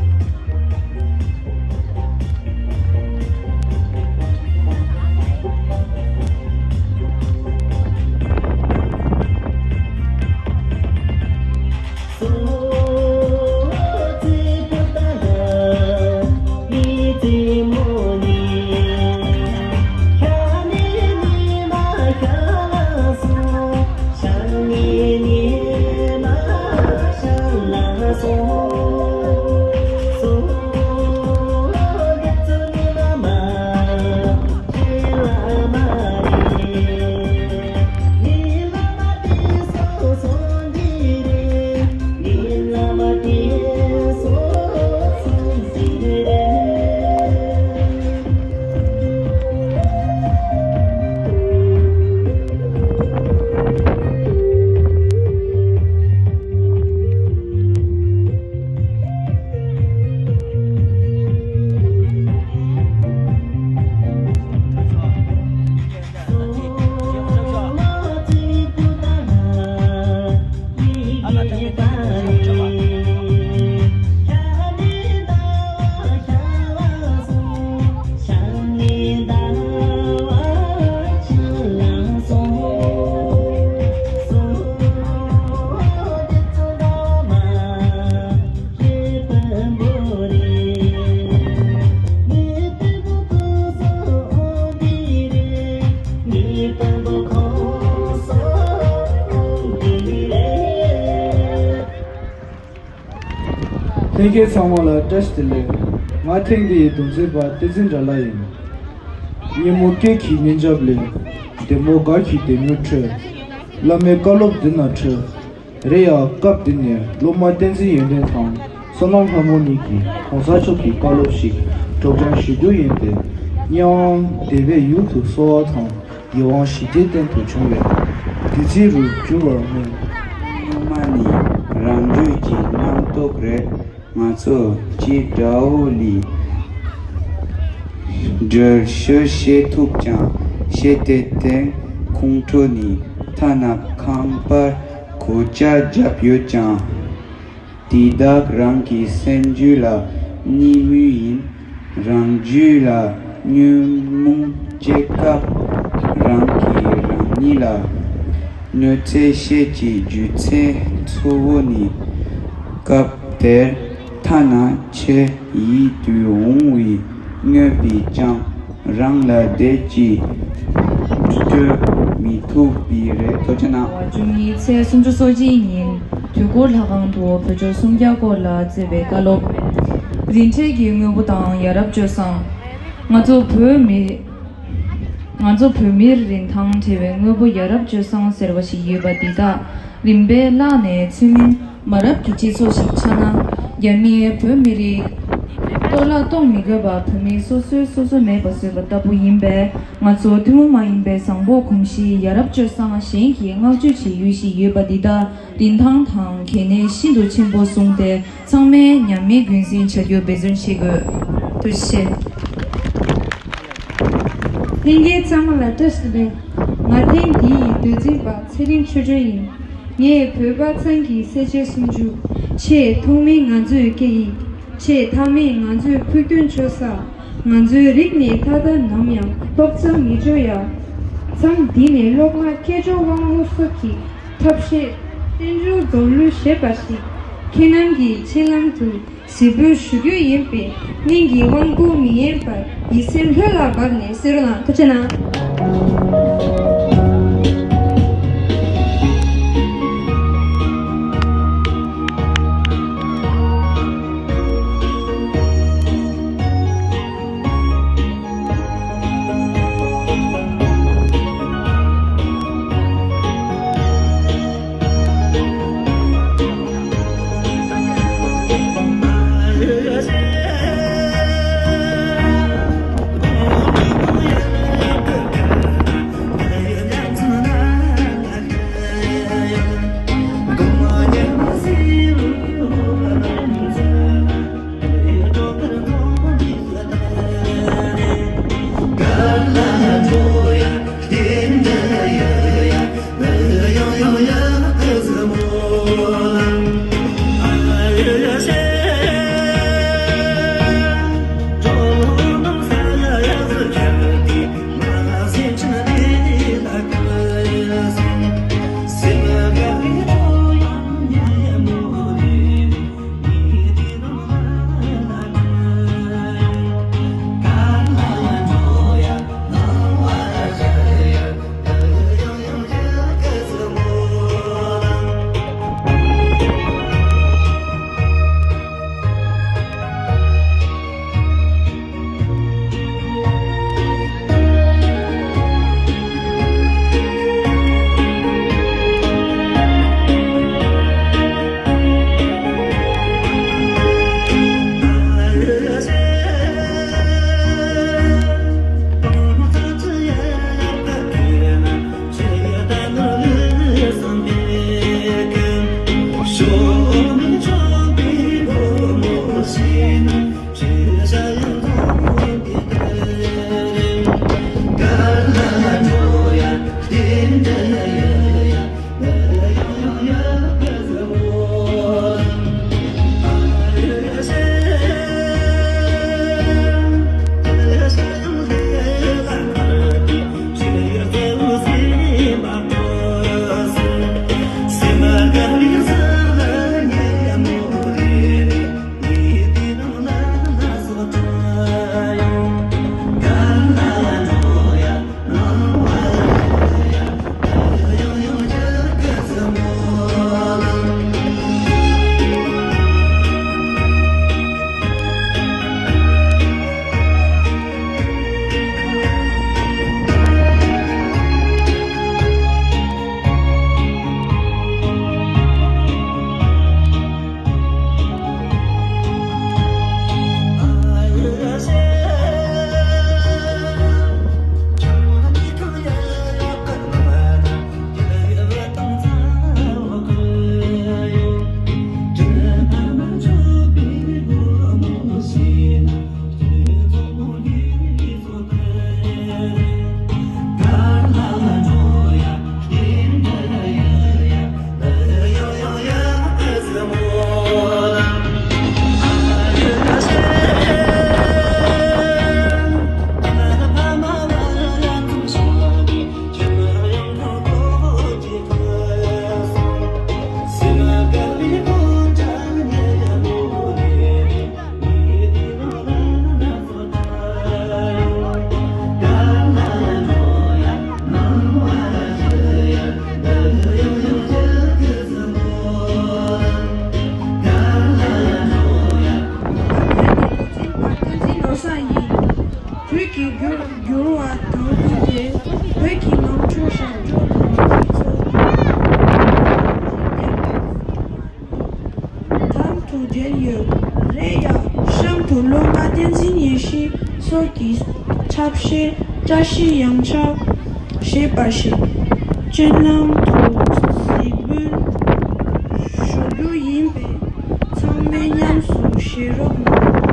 ལྷན་རྒྱས་ཚང་མ་ལ་བཀྲ་ཤིས་བདེ་ལེགས། ང་ཐེངས་འདིའི་གདུང་འཛིན་པ་བསྟན་འཛིན་དགྲ་ལྷ་ཡིན། སྙན་མོ་སྐད་ཀྱི་སྙན་འཇེབས་ལས། ལྡེ་མོ་སྒར་གྱི་ལྡེ་མོའི་ཁྲོད། བླ་མའི་བཀའ་སློབ་འདི་ན་འཕྲོས། རེད་ཡ། སྐབས་འདི་ནས་སློབ་མ་བསྟན་འཛིན་ཡོན་ཏན་དང་བསོད་ནམས་ལྷ་མོ་གཉིས་ཀྱིས་གོང་ས་མཆོག་གི་བཀའ་སློབ་ཞིག་སྒྲོག་སྦྱང་ཞུ་རྒྱུ་ཡིན་པས། སྙན་དབང་དེ་བས་ཡུལ་དུ་གསོལ་བ་དང་། ཡིད་དབང་ཞི་བདེའི་རྟེན་དུ་བྱུང་བའི་བདུད་རྩི་རུ་འགྱུར་བར་སྨོན། སློབ་མ་ནི་རང་རྒྱུད་ཀྱི་རྣམ་རྟོག་རེད། ང་ཚོ་སྤྱིར་དགྲ་བོ་ལས་སྒྲོལ་ཤུགས་ཤེས་ཐུབ་ཀྱང་། ཤེས་དེ་དེང་ཁོང་ཁྲོ་ནི་ཐ་ན་ཁང་པར་གོ་ཆ་བརྒྱབ་ཡོད་ཀྱང་། དེ་དག་རང་གི་སེམས་རྒྱུད་ལ་གནས་མུས་ཡིན། རང་རྒྱུད་ལ་ཉོན་མོངས་སྐྱེ་སྐབས། རང་གིས་རང་ཉིད་ལ་གནོད་འཚེ་བྱེད་ཀྱི་རྒྱུ་མཚན་གཙོ་བོ་ནི། སྐབས་དེར་ཐ་ན་ཆེས་ཡིད་དུ་འོང་བའི་དངོས་པོས་ཀྱང་རང་ལ་བདེ་སྐྱིད་སྤྲོད་མི་ཐུབ་པས་རེད། ཐུགས་རྗེ་གནང་། བཅུ་གཉིས་ཚེས་སུམ་ཅུ་སོ་གཅིག་ཉིན་དུས་འཁོར་ལྷ་ཁང་དུ་བོད་ཆོས་སུམ་བརྒྱ་སྐོར་ལ་བསྩལ་བའི་བཀའ་སློབ། རིན་བྲལ་གྱི་དངོས་པོ་དང་ཡ་རབས་སྤྱོད་བཟང་། ང་ཚོ་བོད་མི། ང་ཚོ་བོད་མིར་རིན་ཐང་བྲལ་བའི་དངོས་པོ་ཡ་རབས་སྤྱོད་བཟང་ཟེར་བ་ཞིག་ཡོད་པ་འདི་དག་རིམ་པས་བརླག་ནས་ཚུལ་མིན་མ་རབས་ཀྱི་སྤྱི་ཚོགས་ཤིག་ཆགས་ན། རྒྱ་མིས་བོད་མི་རིགས་གཏོར་བརླག་གཏོང་མི་དགོས་པ་བོད་མི་སོ་སོས་སོ་སོ་མེད་པ་བཟོས་པ་ལྟ་བུ་ཡིན་པས། ང་ཚོ་ཐུན་མོང་མ་ཡིན་པའི་བཟང་པོ་གོམས་གཤིས་ཡ་རབས་སྤྱོད་བཟང་གཞན་གྱིས་བསྔགས་བརྗོད་བྱེད་ཡུལ་ཞིག་ཡོད་པ་འདི་དག་རིན་ཐང་དང་གལ་གནད་ཤིན་ཏུ་ཆེན་པོ་བཟུང་སྟེ། ཚང་མས་ཉམས་མེད་རྒྱུན་འཛིན་བྱ་རྒྱུར་འབད་བརྩོན་བྱེད་དགོས། ཐུགས་རྗེ་ཆེ། ལྷན་རྒྱས་ཚང་མ་ལ་བཀྲ་ཤིས་བདེ་ལེགས། ང་ཐེངས་འདིའི་མདོ་འཛིན་པ་ཚེ་རིང་ཆོས་སྒྲོན་ཡིན། ངས་བོད་པ་ཚང་གི་སེར་བྱེས་སུམ་ཅུ། ཆེས་ཐོག་མའི་ང་ཚོའི་སྐད་ཡིག། ཆེས་མཐའ་མའི་ང་ཚོའི་ཕུགས་འདུན་ཆོད་ས། ང་ཚོའི་རིག་གནས་མཐའ་དག་ནམ་ཡང་ལྷོག་རྩ་མི་འཇོག་ཡ། མཚམས་འདི་ནས་སློབ་མ་སྐྱེས་སྦྱོར་དབང་མོ་སོགས་ཀྱི་ཐབས་ཤེས་བསྟན་འགྱུར་རྫོགས་ལུས་ཞེས་པ་ཞིག་ཁྱེད་རྣམས་ཀྱི་མཆན་ལམ་དུ་གཟིགས་འབུལ་ཞུ་རྒྱུ་ཡིན་པས། སྙིང་གི་དབང་པོ་མི་ཡེངས་པར་ཡིད་སེམས་ལྷོད་ལ་བབས་ནས་གསན་རོགས་གནང་། ཐུགས་རྗེ་གནང་། བོད་ཀྱི་འགྱུར་འགྱུར་བ་དང་བསྟུན་ཏེ། བོད་ཀྱི་ནང་ཆོས་ཞབས་བྲོ་དང་སྤྱི་ཚོགས་དམ་དུ་སྦྲེལ་ཡོད། རེད་ཡ། གཤམ་དུ་སློབ་མ་བསྟན་འཛིན་ཡེ་ཤེས་སོགས་ཀྱིས་ཆབ་བཤད་བཀྲ་ཤིས་ཡང་ཆགས་ཞེས་པ་ཞིག་སྤྱན་ལམ་དུ་གཟིགས་འབུལ་ཞུ་རྒྱུ་ཡིན་པས། ཚང་མས་ཉམས་སུ་བཞེས་རོགས་གནང་།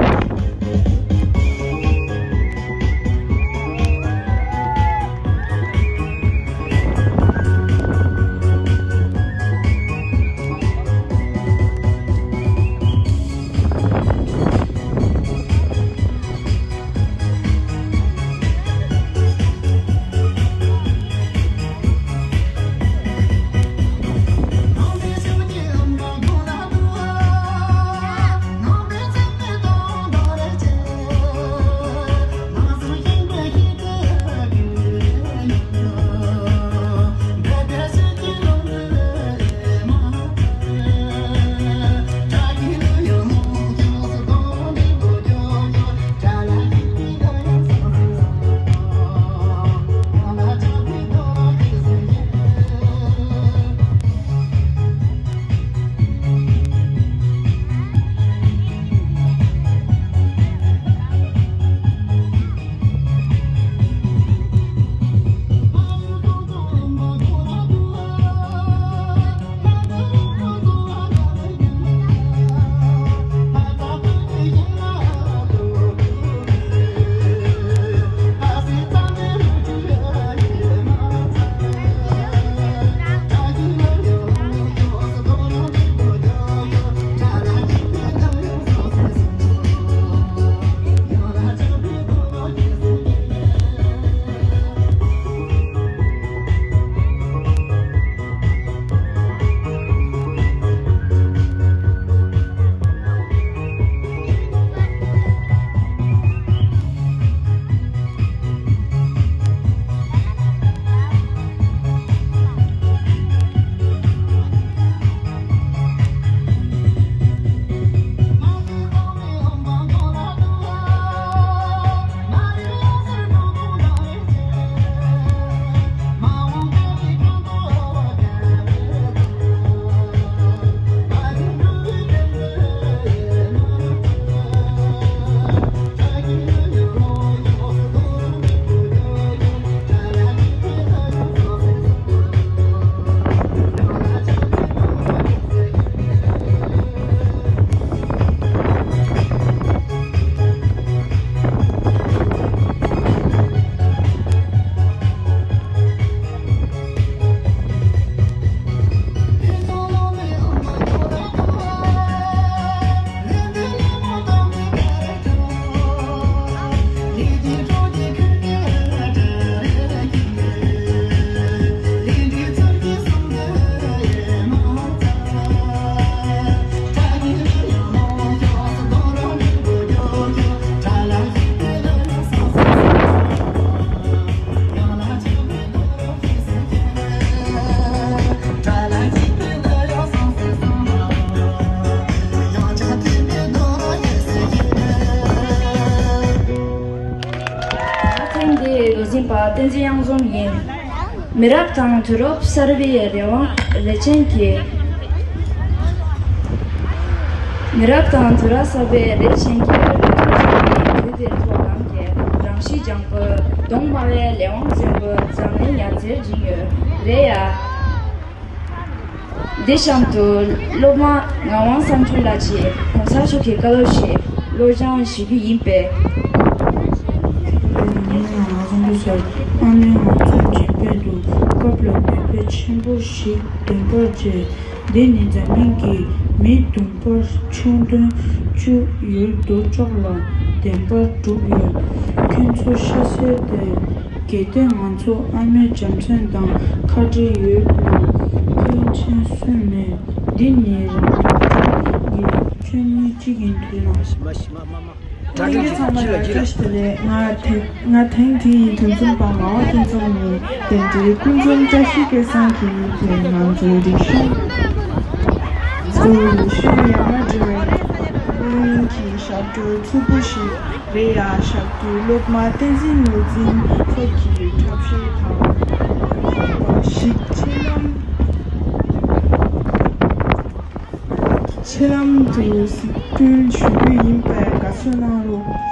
འཛིན་པ་བསྟན་འཛིན་གཡང་འཛོམས་ཡིན། མི་རབས་དང་དུས་རབས་གསར་པའི་རེ་བ་རེ་ཆེན་གྱི། མི་རབས་དང་དུས་རབས་གསར་པའི་རེ་ཆེན་གྱི་རེ་ཐོག་ཆེན་པོའི་དུས་དེར་ཐོག་ལམ་གྱི་རང་གཤིས་ལྗང་པོ་གདོང་དམར་བའི་ལས་དབང་བཙན་པོ་འཛམ་གླིང་ཡ་མཚར་སྦྱིན་ཡོད་རེད་ཡ། འདི་གཤམ་དུ་སློབ་མ་ངག་དབང་བསམ་འགྲུབ་ལགས་ཀྱིས་གོང་ས་མཆོག་གི་བཀའ་སློབ་ཞིག་བློ་སྦྱང་ཞུ་རྒྱུ་ཡིན་པས། ངག་དབང་བསམ་འགྲུབ་ཟེར། ཨ་ནི་ང་ཚོའི་འཇིག་རྟེན་དུ་སྐབས་ལ་ནུས་པ་ཆེན་པོ་ཞིག་འདོན་པར་བྱེད། འདི་ནི་འཛམ་གླིང་གི་མི་བསྡོམས་པར་ཆུང་དོན་བཅུ་ཡོད་དོ་ཅོག་ལ་བདེན་པར་གྲུབ་ཡོད། ཁྱོད་ཚོ་ཤ་གསོས་ཏེ། གལ་ཏེ་ང་ཚོ་ཨ་མའི་བྱམས་སེམས་དང་ཁ་བྲལ་ཡོད་ན། ཕན་ཆད་སུས་མེད། འདི་ནི་རང་རང་གི་ཆོས་ཉིད་གཅིག་ཡིན་དུས་ན། ལྷན་རྒྱས་ཚང་མ་ལ་བཀྲ་ཤིས་བདེ་ལེགས། ང་ཐེ་ང་ཐེངས་འདིའི་འདུ་འཛོམས་པ་ངག་དབང་སྐྱབས་མགོན་ནི་དེ་འདྲའི་ཀུན་འཛོམས་བཀྲ་ཤིས་སྐལ་བཟང་གི་དེ་ང་ཚོའི་རིག་གཞུང་གི་ཤུལ་ཡ་མ་འབྲེལ་བའི་ཀུན་གྱི་ཞབས་བྲོ་མཛེས་པོ་ཞིག་རེད་ཡ། ཞབས་བྲོའི་སློབ་མ་བསྟན་འཛིན་ནོར་འཛིན་མཆོག་གི་འཁྲབ་གཞས་དང་ཞིག་ཆེད་ལམ། ཆེད་ལམ་དུ་གཟིགས་སྐྱོང་ཞུ་རྒྱུ་ཡིན་པས་དགའ་བསུ་གནང་རོགས།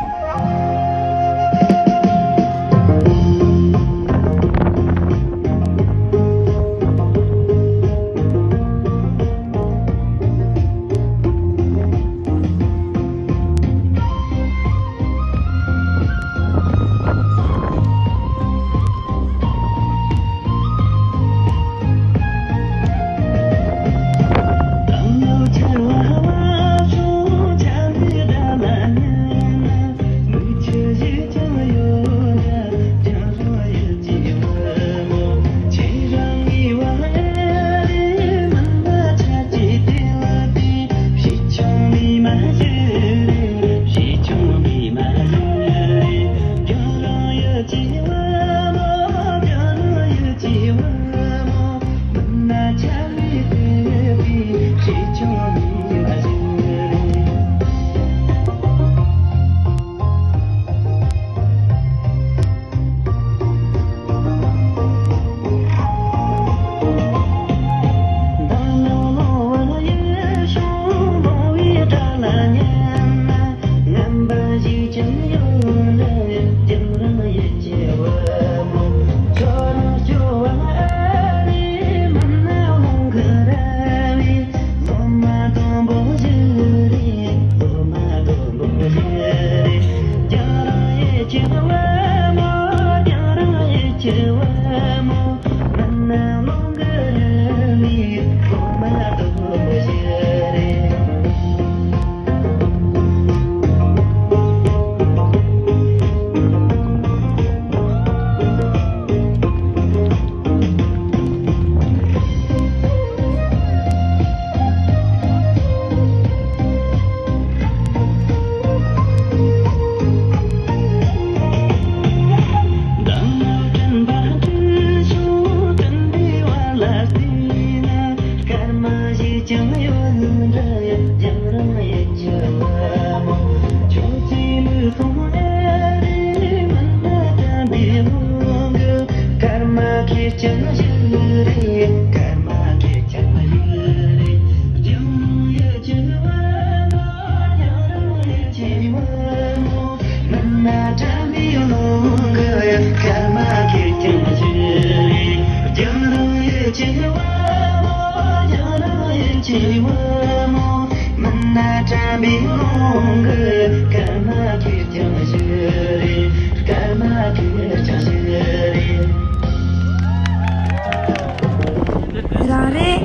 རང་རེའི་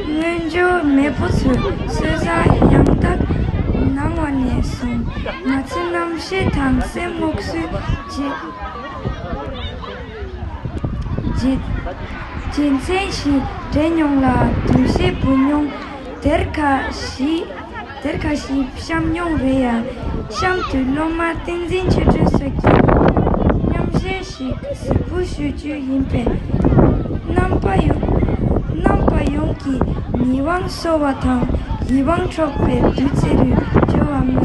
མངོན་བརྗོད་མེས་པོ་ཚོའི་སྲོལ་རྒྱུན་ཡང་དག་གནང་བ་ནས་བཟུང་། ང་ཚོའི་རྣམ་ཤེས་དང་སེམས་ངོགས་སུ་རྗེ་རྗེ་རྗེ་བཙུན་ཞིག་འདྲེན་མྱོང་ལ་གདུང་ཤེས་བུ་མྱོང་། དེར་ཁ་ཞིག་དེར་ཁ་ཞིག་བཤམས་མྱོང་རེད་ཡ། གཤམ་དུ་སློབ་མ་བསྟན་འཛིན་ཆོས་སྒྲོན་སོགས་ཀྱི་རྣམ་བཤད་ཞིག་གཟིགས་འབུལ་ཞུ་རྒྱུ་ཡིན་པས། རྣམ་པ་ཡོངས་རྣམ་པ་ཡོངས་ཀྱི་ཉེ་དབང་གསོ་བ་དང་ཡིད་དབང་འཕྲོག་པའི་བདུད་རྩི་རུ་འཇོ་བ་མོ།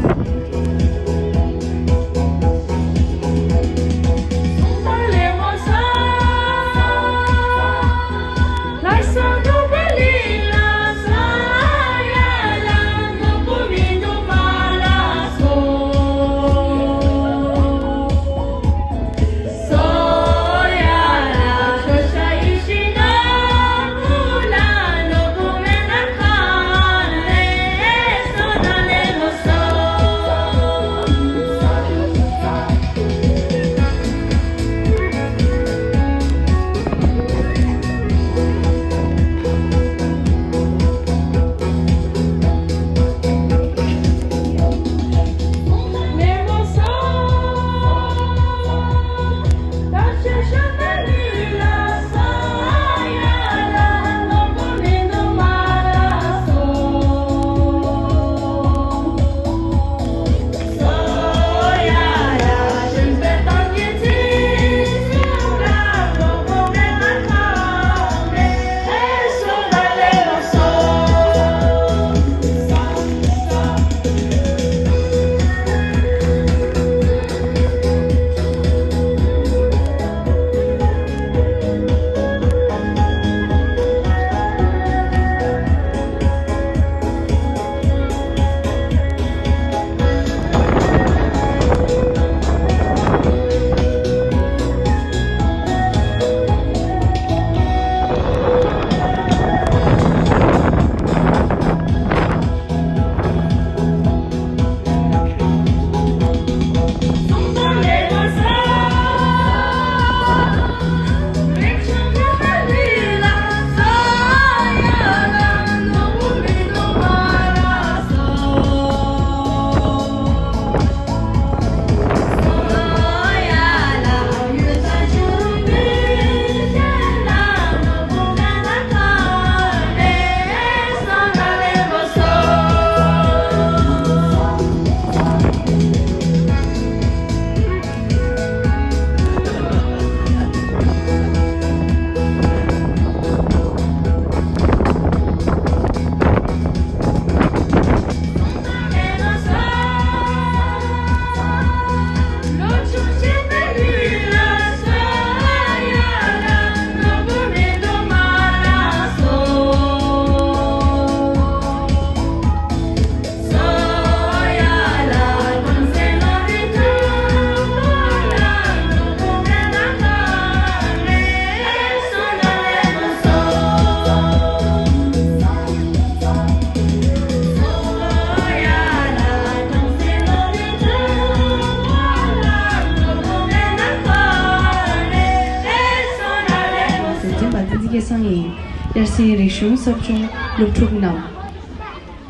སྐལ་བཟང་ཡིན། དབྱར་གསེང་རིག་གཞུང་ཟབ་སྦྱོང་སློབ་ཕྲུག་རྣམས།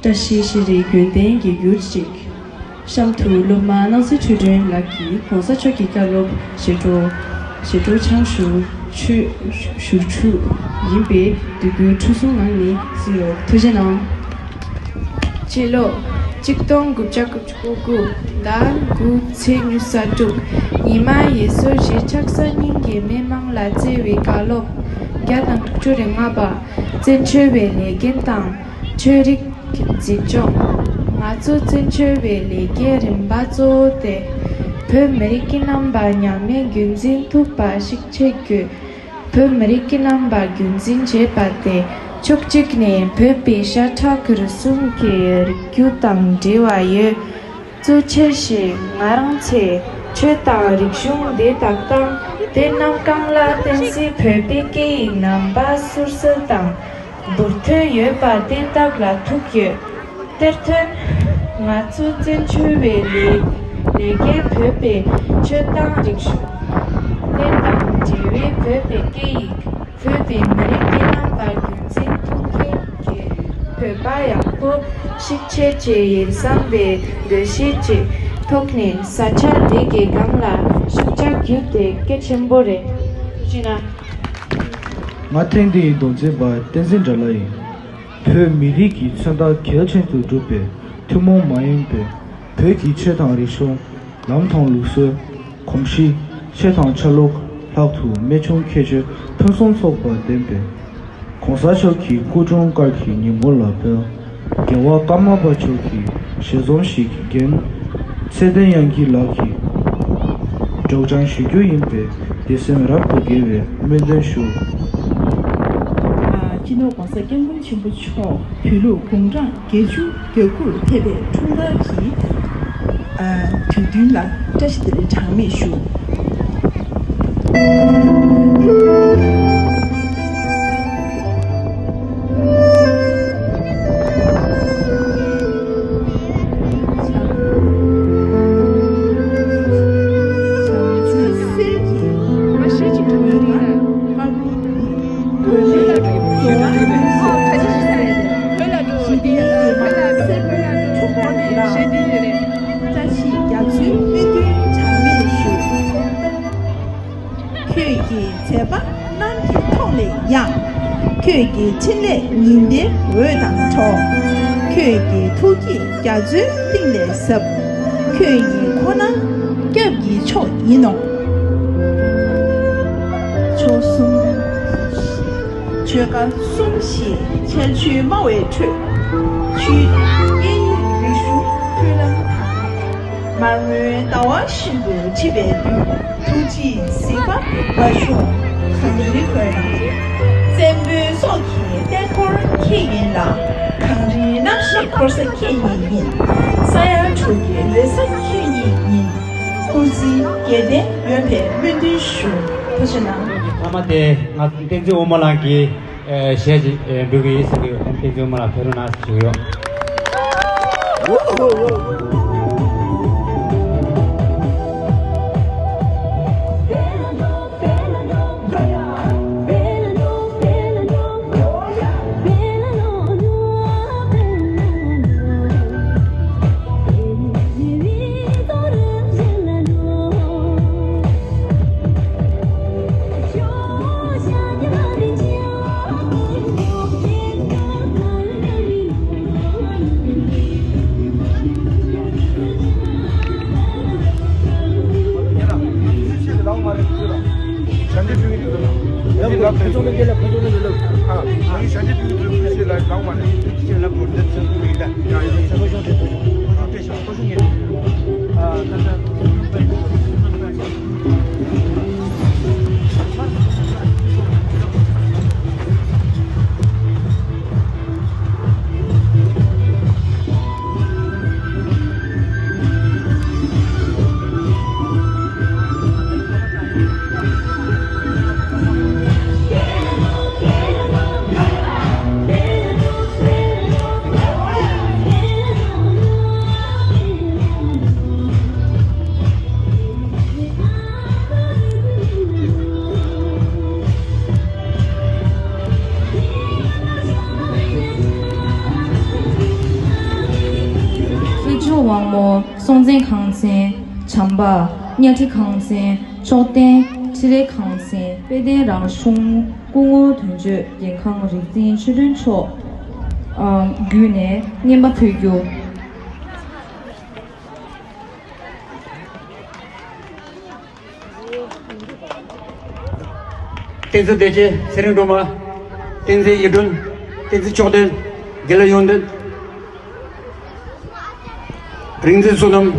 བཀྲ་ཤིས་ཤེས་རིག་རྒྱུན་གཏན་གྱི་འགྱུར་ཅིག་གཤམ་དུ་སློབ་མ་སྣང་སྲིད་ཆོས་སྒྲོན་ལགས་ཀྱིས་གོང་ས་མཆོག་གི་བཀའ་སློབ་ཞལ་འགྲོ་ཞལ་འགྲོ་ཆང་ཞུ་ཆུ་ཞུ་ཆུ་ཡིན་པས་འདོད་རྒུའི་ཁྲུས་གསོལ་ངང་ནས་གཟིགས་རོགས། ཐུགས་རྗེ་གནང་། སྤྱི་ལོ་གཅིག་སྟོང་དགུ་བརྒྱ་དགུ་བཅུ་གོ་དགུ་ཟླ་དགུ་ཚེས་ཉི་ཤུ་རྩ་དྲུག་ཉི་མ་ཡེ་སོར་ཞེས་ཆགས་ས་སྙིང་གི་མི་མང་ལ་བརྩེ་བའི་བཀའ་སློབ་བརྒྱ་དང་དྲུག་ཅུ་རེ་ལྔ་པ། བཙན་བྱོལ་བའི་ལས་འགན་དང་ཆོས་རིག་འཛིན་སྐྱོང་། ང་ཚོ་བཙན་བྱོལ་བའི་ལས་འགན་རིམ་པ་གཙོ་བོ་དེ་བོད་མི་རིགས་ཀྱི་རྣམ་པ་ཉམས་མེད་རྒྱུན་འཛིན་ཐུབ་པ་ཞིག་བྱེད་དགོས། བོད་མི་རིགས་ཀྱི་རྣམ་པ་རྒྱུན་འཛིན་བྱེད་པ་དེ་ཕྱོགས་གཅིག་ནས་བོད་པའི་ཤ་ཁྲག་གི་རུས་ཟུངས་ཀྱི་རིགས་རྒྱུད་དང་འབྲེལ་བ་ཡོད། གཙོ་ཆེ་ཞིང་ང་རང་ཚོའི་ཆོས་དང་རིག་གཞུང་འདི་དག་དང་དེ་རྣམས་གང་ལ་བརྟེན་སའི་བོད་པའི་སྐད་ཡིག་རྣམ་པ་སོར་སྲོལ་དང་འབུར་ཐོན་ཡོད་པ་དེ་དག་ལ་ཐུག་ཡོད། དེར་མཐུད། ང་ཚོ་བཙན་བྱོལ་བའི་ལས་ལས་འགན་བོད་པའི་ཆོས་དང་རིག་གཞུང་། དེ་དང་འབྲེལ་བའི་བོད་པའི་སྐད་ཡིག་བོད་པའི་མི་རིགས་ཀྱི་རྣམ་པ་རྒྱུན་འཛིན་ཐུབ་མཁན་གྱི་བོད་པ་ཡག་པོ་ཞིག་བྱེད་ཆེད་ཡིན་བསམ་པའི་འདུ་ཤེས་ཀྱི་ཐོག་ནས་ས་ཆ་འདི་གའི་སྒང་ལ་ཞུགས་བཅར་རྒྱུ་དེ་གལ་ཆེན་པོ་རེད། ཐུགས་རྗེ་གནང་། ང་ཐེངས་འདིའི་མདོ་འཛིན་པ་བསྟན་འཛིན་དགྲ་ལྷ་ཡིན། བོད་མི་རིགས་ཀྱི་མཚོན་རྟགས་གལ་ཆེན་དུ་གྲུབ་པའི་ཐུན་མོང་མ་ཡིན་པའི་བོད་ཀྱི་ཆོས་དང་རིག་གཞུང་། ལམ་དང་ལུགས་སྲོལ། གོམས་གཤིས། ཆོས་དང་ཆ་ལུགས། ལྷག་ཏུ་རྨད་བྱུང་ཁྱད་ཆོས་ཕུན་སུམ་ཚོགས་པ་ལྡན་པའི་གོང་ས་མཆོག་གི་སྐུ་འཁྲུངས་སྐར་གྱི་ཉིན་མོ་ལ་ཕུལ། རྒྱལ་བ་ཀརྨ་པ་མཆོག་གི་ཞལ་འཛོམས་ཤིག་རྒན་ཚེ་བརྟན་དབྱངས་སྐྱིད་ལགས་ཀྱིས་སྒྲོག་སྦྱང་ཞུ་རྒྱུ་ཡིན་པས་དེ་སེམས་རབ་ཏུ་དགའ་བའི་སྨོན་འདུན་ཞུ། སྤྱི་ནོར་༸གོང་ས་༸སྐྱབས་མགོན་ཆེན་པོ་མཆོག་བོད་ལུགས་དགུང་གྲངས་བརྒྱད་ཅུ་གྱ་དགུར་ཕེབས་པའི་འཁྲུངས་སྐར་གྱི་དུས་སྟོན་ལ་བཀྲ་ཤིས་བདེ་ལེགས་གྲངས་མེད་ཞུ། བཀྲ་ཤིས་རྒྱ་མཚོའི་སྨོན་འདུན་གྲངས་མེད་ཞུ། ཁྱོད་ཀྱི་མཛད་པ་གནམ་གྱི་ཐོག་ལས་ཡངས། ཁྱོད་ཀྱི་འཕྲིན་ལས་ཉི་ཟླའི་འོད་དང་འཕྲོག་ཁྱོད་ཀྱི་ཐུགས་ཀྱི་རྒྱ་མཚོའི་གཏིང་ལས་ཟབ། ཁྱོད་ཉིད་ཁོ་ན་སྐྱབས་ཀྱི་མཆོག་ཡིན་ནོ། མཆོག་གསུམ། ཆོལ་ཁ་གསུམ་ཞེས་ཁྱད་ཆོས་སྨྲ་བའི་ཁྲོད། ཆོས་སྐད་ཡིག་རིག་གཞུང་མཐུན་ལམ་དང་། མར་ངོའི་ཟླ་བ་བཞིན་དུ་འཁྲིགས་པའི་མདུན། ཐུགས་རྗེས་གཟིགས་པ་མ་བྱུང་གངས་རིའི་མགོན། བཙན་པོའི་སྲོག་གི་རྟེན་འཁོར་ཁྱེད་ཡིན་ལ། གངས་རིའི་རྣམ་ཤེས་འཁོར་ས་ཁྱེད་ཉིད་ཡིན། ས་ཡ་དྲུག་གི་རེ་ས་ཁྱེད་ཉིད་ཡིན། སྐུ་ཚེ་བརྒྱད་ལྡན་ཡོང་བའི་སྨོན་འདུན་ཞུ། ཐུགས་རྗེ་གནང་། ཐ་མ་དེ་ང་བསྟན་འཛིན་དབུ་མ་ལགས་ཀྱིས། ཨེ། གཞས་ཅིག་ཨེ། འབུལ་གྱི་ཡིན་ཟེར་གྱི་ཡོད། བསྟན་འཛིན་དབུ་མ་ལགས་ཕེབས་རོགས་གནང་ཞུ་གི་ཡོད། ཁང་ཚན། བྱམས་པ། གཉའ་ཁྲི་ཁང་ཚན། ལྕོག་ལྡན། འཕྲིན་ལས་ཁང་ཚན། དཔལ་ལྡན་རང་གཞུང་སྐུ་ངོ་དོན་གཅོད་འགན་འཁང་རིག་འཛིན་ཆོས་སྒྲོན་མཆོག་བརྒྱུད་ནས་རྔན་པ་ཕུལ་རྒྱུ། བསྟན་འཛིན་བདེ་ཆེན། ཚེ་རིང་སྒྲོལ་མ། བསྟན་འཛིན་ཡིད་སྒྲོན། བསྟན་འཛིན་ཕྱོགས་སྟོན། དགེ་ལེགས་ཡོན་ཏན། རིག་འཛིན་བསོད་ནམས།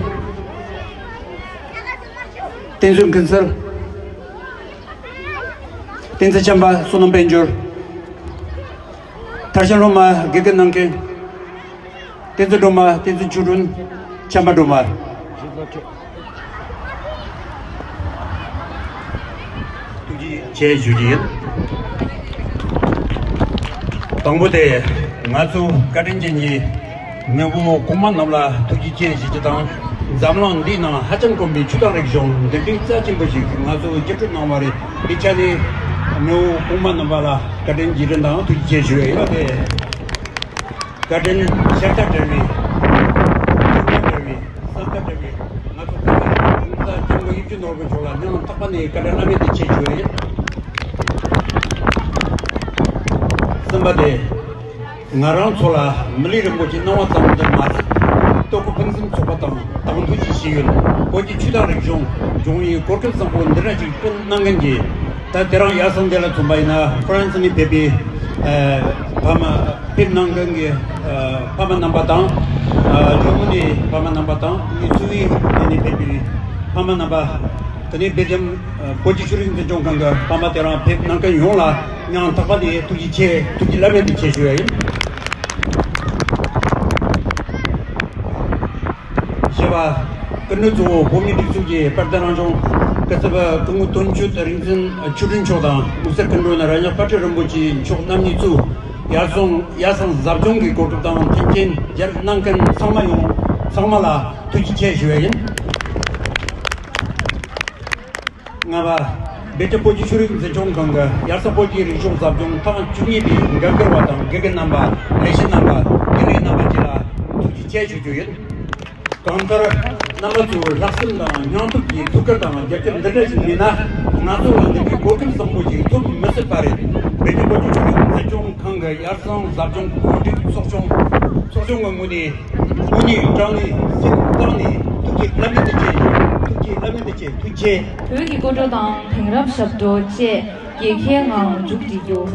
བསྟན་འཛིན་ཀུན་གསལ། བསྟན་འཛིན་བྱམས་པ། བསོད་ནམས་དཔལ་འབྱོར། ཐར་ཤང་སློབ་མ་དགེ་རྒན་གནང་མཁན། བསྟན་འཛིན་སྒྲོལ་མ། བསྟན་འཛིན་ཆོས་སྒྲོན། བྱམས་པ་སྒྲོལ་མ། ཐུགས་རྗེ་ཆེ་ཞུ་རྒྱུ་ཡིན། དང་པོ་དེ། ང་ཚོ་བཀའ་དྲིན་ཅན་གྱི་ནུས་པ་གོང་མ་རྣམས་ལ་ཐུགས་རྗེ་ཆེ་ཞུ་རྒྱུ་དང་། འཛམ་གླིང་འདིའི་ནང་ཧ་ཅང་དཀོན་པའི་ཆོས་དང་རིག་གཞུང་འདི་འདྲའི་རྩ་ཆེན་པོ་ཞིག་ང་ཚོ་བརྒྱུད་སྤྲོད་གནང་བ་རེད། དེ་ཆ་ནས་ནུས་པ་གོང་མ་རྣམ་པ་ལ་བཀའ་དྲིན་རྗེས་དྲན་དང་ཐུགས་རྗེ་ཆེ་ཞུ་ཡ་ཡིན་ལ། དེ་བཀའ་དྲིན་ཤར་ཁ་བྲལ་བའི། ཐུགས་རྗེ་བྲལ་བའི། བསམ་ཁ་བྲལ་བའི། ང་ཚོ་བཀའ་དྲིན་རིན་པོ་ཆེ་སྐྱབས་མགོན་དབྱིག་གཅུང་ནོར་བུ་མཆོག་ལ་སྙིང་ཐག་པ་ནས་བཀའ་དྲིན་བླ་མེད་དུ་ཆེ་ཞུ་ཡ་ཡིན། གསུམ་པ་དེ། ང་རང་ཚོ་ལ་མི་ལུས་རིན་པོ་ཆེ་གནང་བ་ཙམ་དུ་མ་ཟད། ལྟོ་གོས་ཕུན་སུམ་ཚོགས་པ་དང་། དང་ཐོག་གི་ཤེས་ཡོན། བོད་ཀྱི་ཆོས་དང་རིག་གཞུང་སྦྱོང་བའི་གོ་སྐབས་བཟང་པོ་འདི་འདྲ་ཅིག་བསྐྲུན་གནང་མཁན་གྱི། ད་དེ་རིང་ཡར་སང་འདི་ལ་མཚོན་པ་ཡིན་ན། ཧྥ་རན་སི་ནས་ཕེབས་པའི་ཨ་ཕ་མ། ཕེབས་གནང་མཁན་གྱི་ཨ་ཕ་མ་རྣམ་པ་དང་། ཨ་ཇར་མ་ནི་ཕ་མ་རྣམ་པ་དང་། ནི་སུ་ཝེ་ནས་ཕེབས་པའི་ཕ་མ་རྣམ་པ། དེ་ནས་སྦེལ་ཇམ་ཨ་བོད་ཀྱི་ཆོས་རིག་འཛིན་སྐྱོང་ཁང་གི་ཕ་མ། དེ་རིང་ཕེབས་གནང་མཁན་ཡོངས་ལ་སྙིང་ཐག་པ་ནས་ཐུགས་རྗེ་ཆེ། ཐུགས་རྗེ་བླ་མེད་དུ་ཆེ་ཞུ་ཡ་ཡིན། བཞི་པ། སྐུ་མགྲོན་གཙོ་བོ་བོད་མིའི་སྒྲིག་འཛུགས་ཀྱི་དཔལ་ལྡན་རང་སྐྱོང་སྐུ་ཚབ་སྐུ་ངོ་དོན་གཅོད་རིག་འཛིན་ཆོས་སྒྲོན་མཆོག་དང་། དམིགས་བསལ་སྐུ་མགྲོན་རྭ་ཉག་དཔལ་སྤྲུལ་རིན་པོ་ཆེ་མཆོག་རྣམ་གཉིས་གཙོས་ཡར་སོང་ཡར་སང་ཟབ་སྦྱོང་གི་གོ་སྐབས་དང་མཐུན་རྐྱེན་སྦྱར་གནང་མཁན་ཚང་མ་ཡོང་། ཚང་མ་ལ་ཐུགས་རྗེ་ཆེ་ཞུ་ཡ་ཡིན། ལྔ་པ། སྦེལ་ཇམ་བོད་ཀྱི་ཆོས་རིག་འཛིན་སྐྱོང་ཁང་གི་ཡར་སང་བོད་ཀྱི་རིག་གཞུང་ཟབ་སྦྱོང་ཐེངས་བཅུ་གཉིས་པའི་འགན་འཁུར་བ་དང་། དགེ་རྒན་རྣམ་པ། ལས་བྱེད་རྣམ་པ། དགེ་ལས་རྣམ་པ་བཅས་ལ་ཐུགས་རྗེ་ཆེ་ཞུ་རྒྱུ་ཡིན། གང་ལྟར་རྣམ་པ་ཚོའི་ལྷག་བསམ་དང་། སྙིང་སྟོབས་ཀྱི་ཐུགས་ཁུར་དང་། རྒྱབ་སྐྱོར་འདི་འདྲ་ཞིག་མེད་ན། ང་ཚོ་ལ་འདི་འདྲའི་གོ་སྐབས་བཟང་པོ་ཞིག་ཐོབ་མི་སྲིད་པ་རེད། སྦེལ་ཇམ་བོད་ཀྱི་ཆོས་རིག་འཛིན་སྐྱོང་ཁང་གི་ཡར་སང་ཟབ་སྦྱོང་གོ་སྒྲིག་ཚོགས་ཆུང་། ཚོགས་ཆུང་གི་ངོས་ནས་དངོས་གནས་དྲང་ནས་སེམས་གཙང་ནས་ཐུགས་རྗེ་བླ་མེད་དུ་ཆེ། ཐུགས་རྗེ་བླ་མེད་དུ་ཆེ། ཐུགས་རྗེ་ཆེ། བོད་ཀྱི་སྐོར་བྲོ་དང་དེང་རབས་ཞབས་བྲོ་བཅས་རྒྱལ་ཁའི་ངང་མཇུག་སྒྲིལ་རྒྱུ།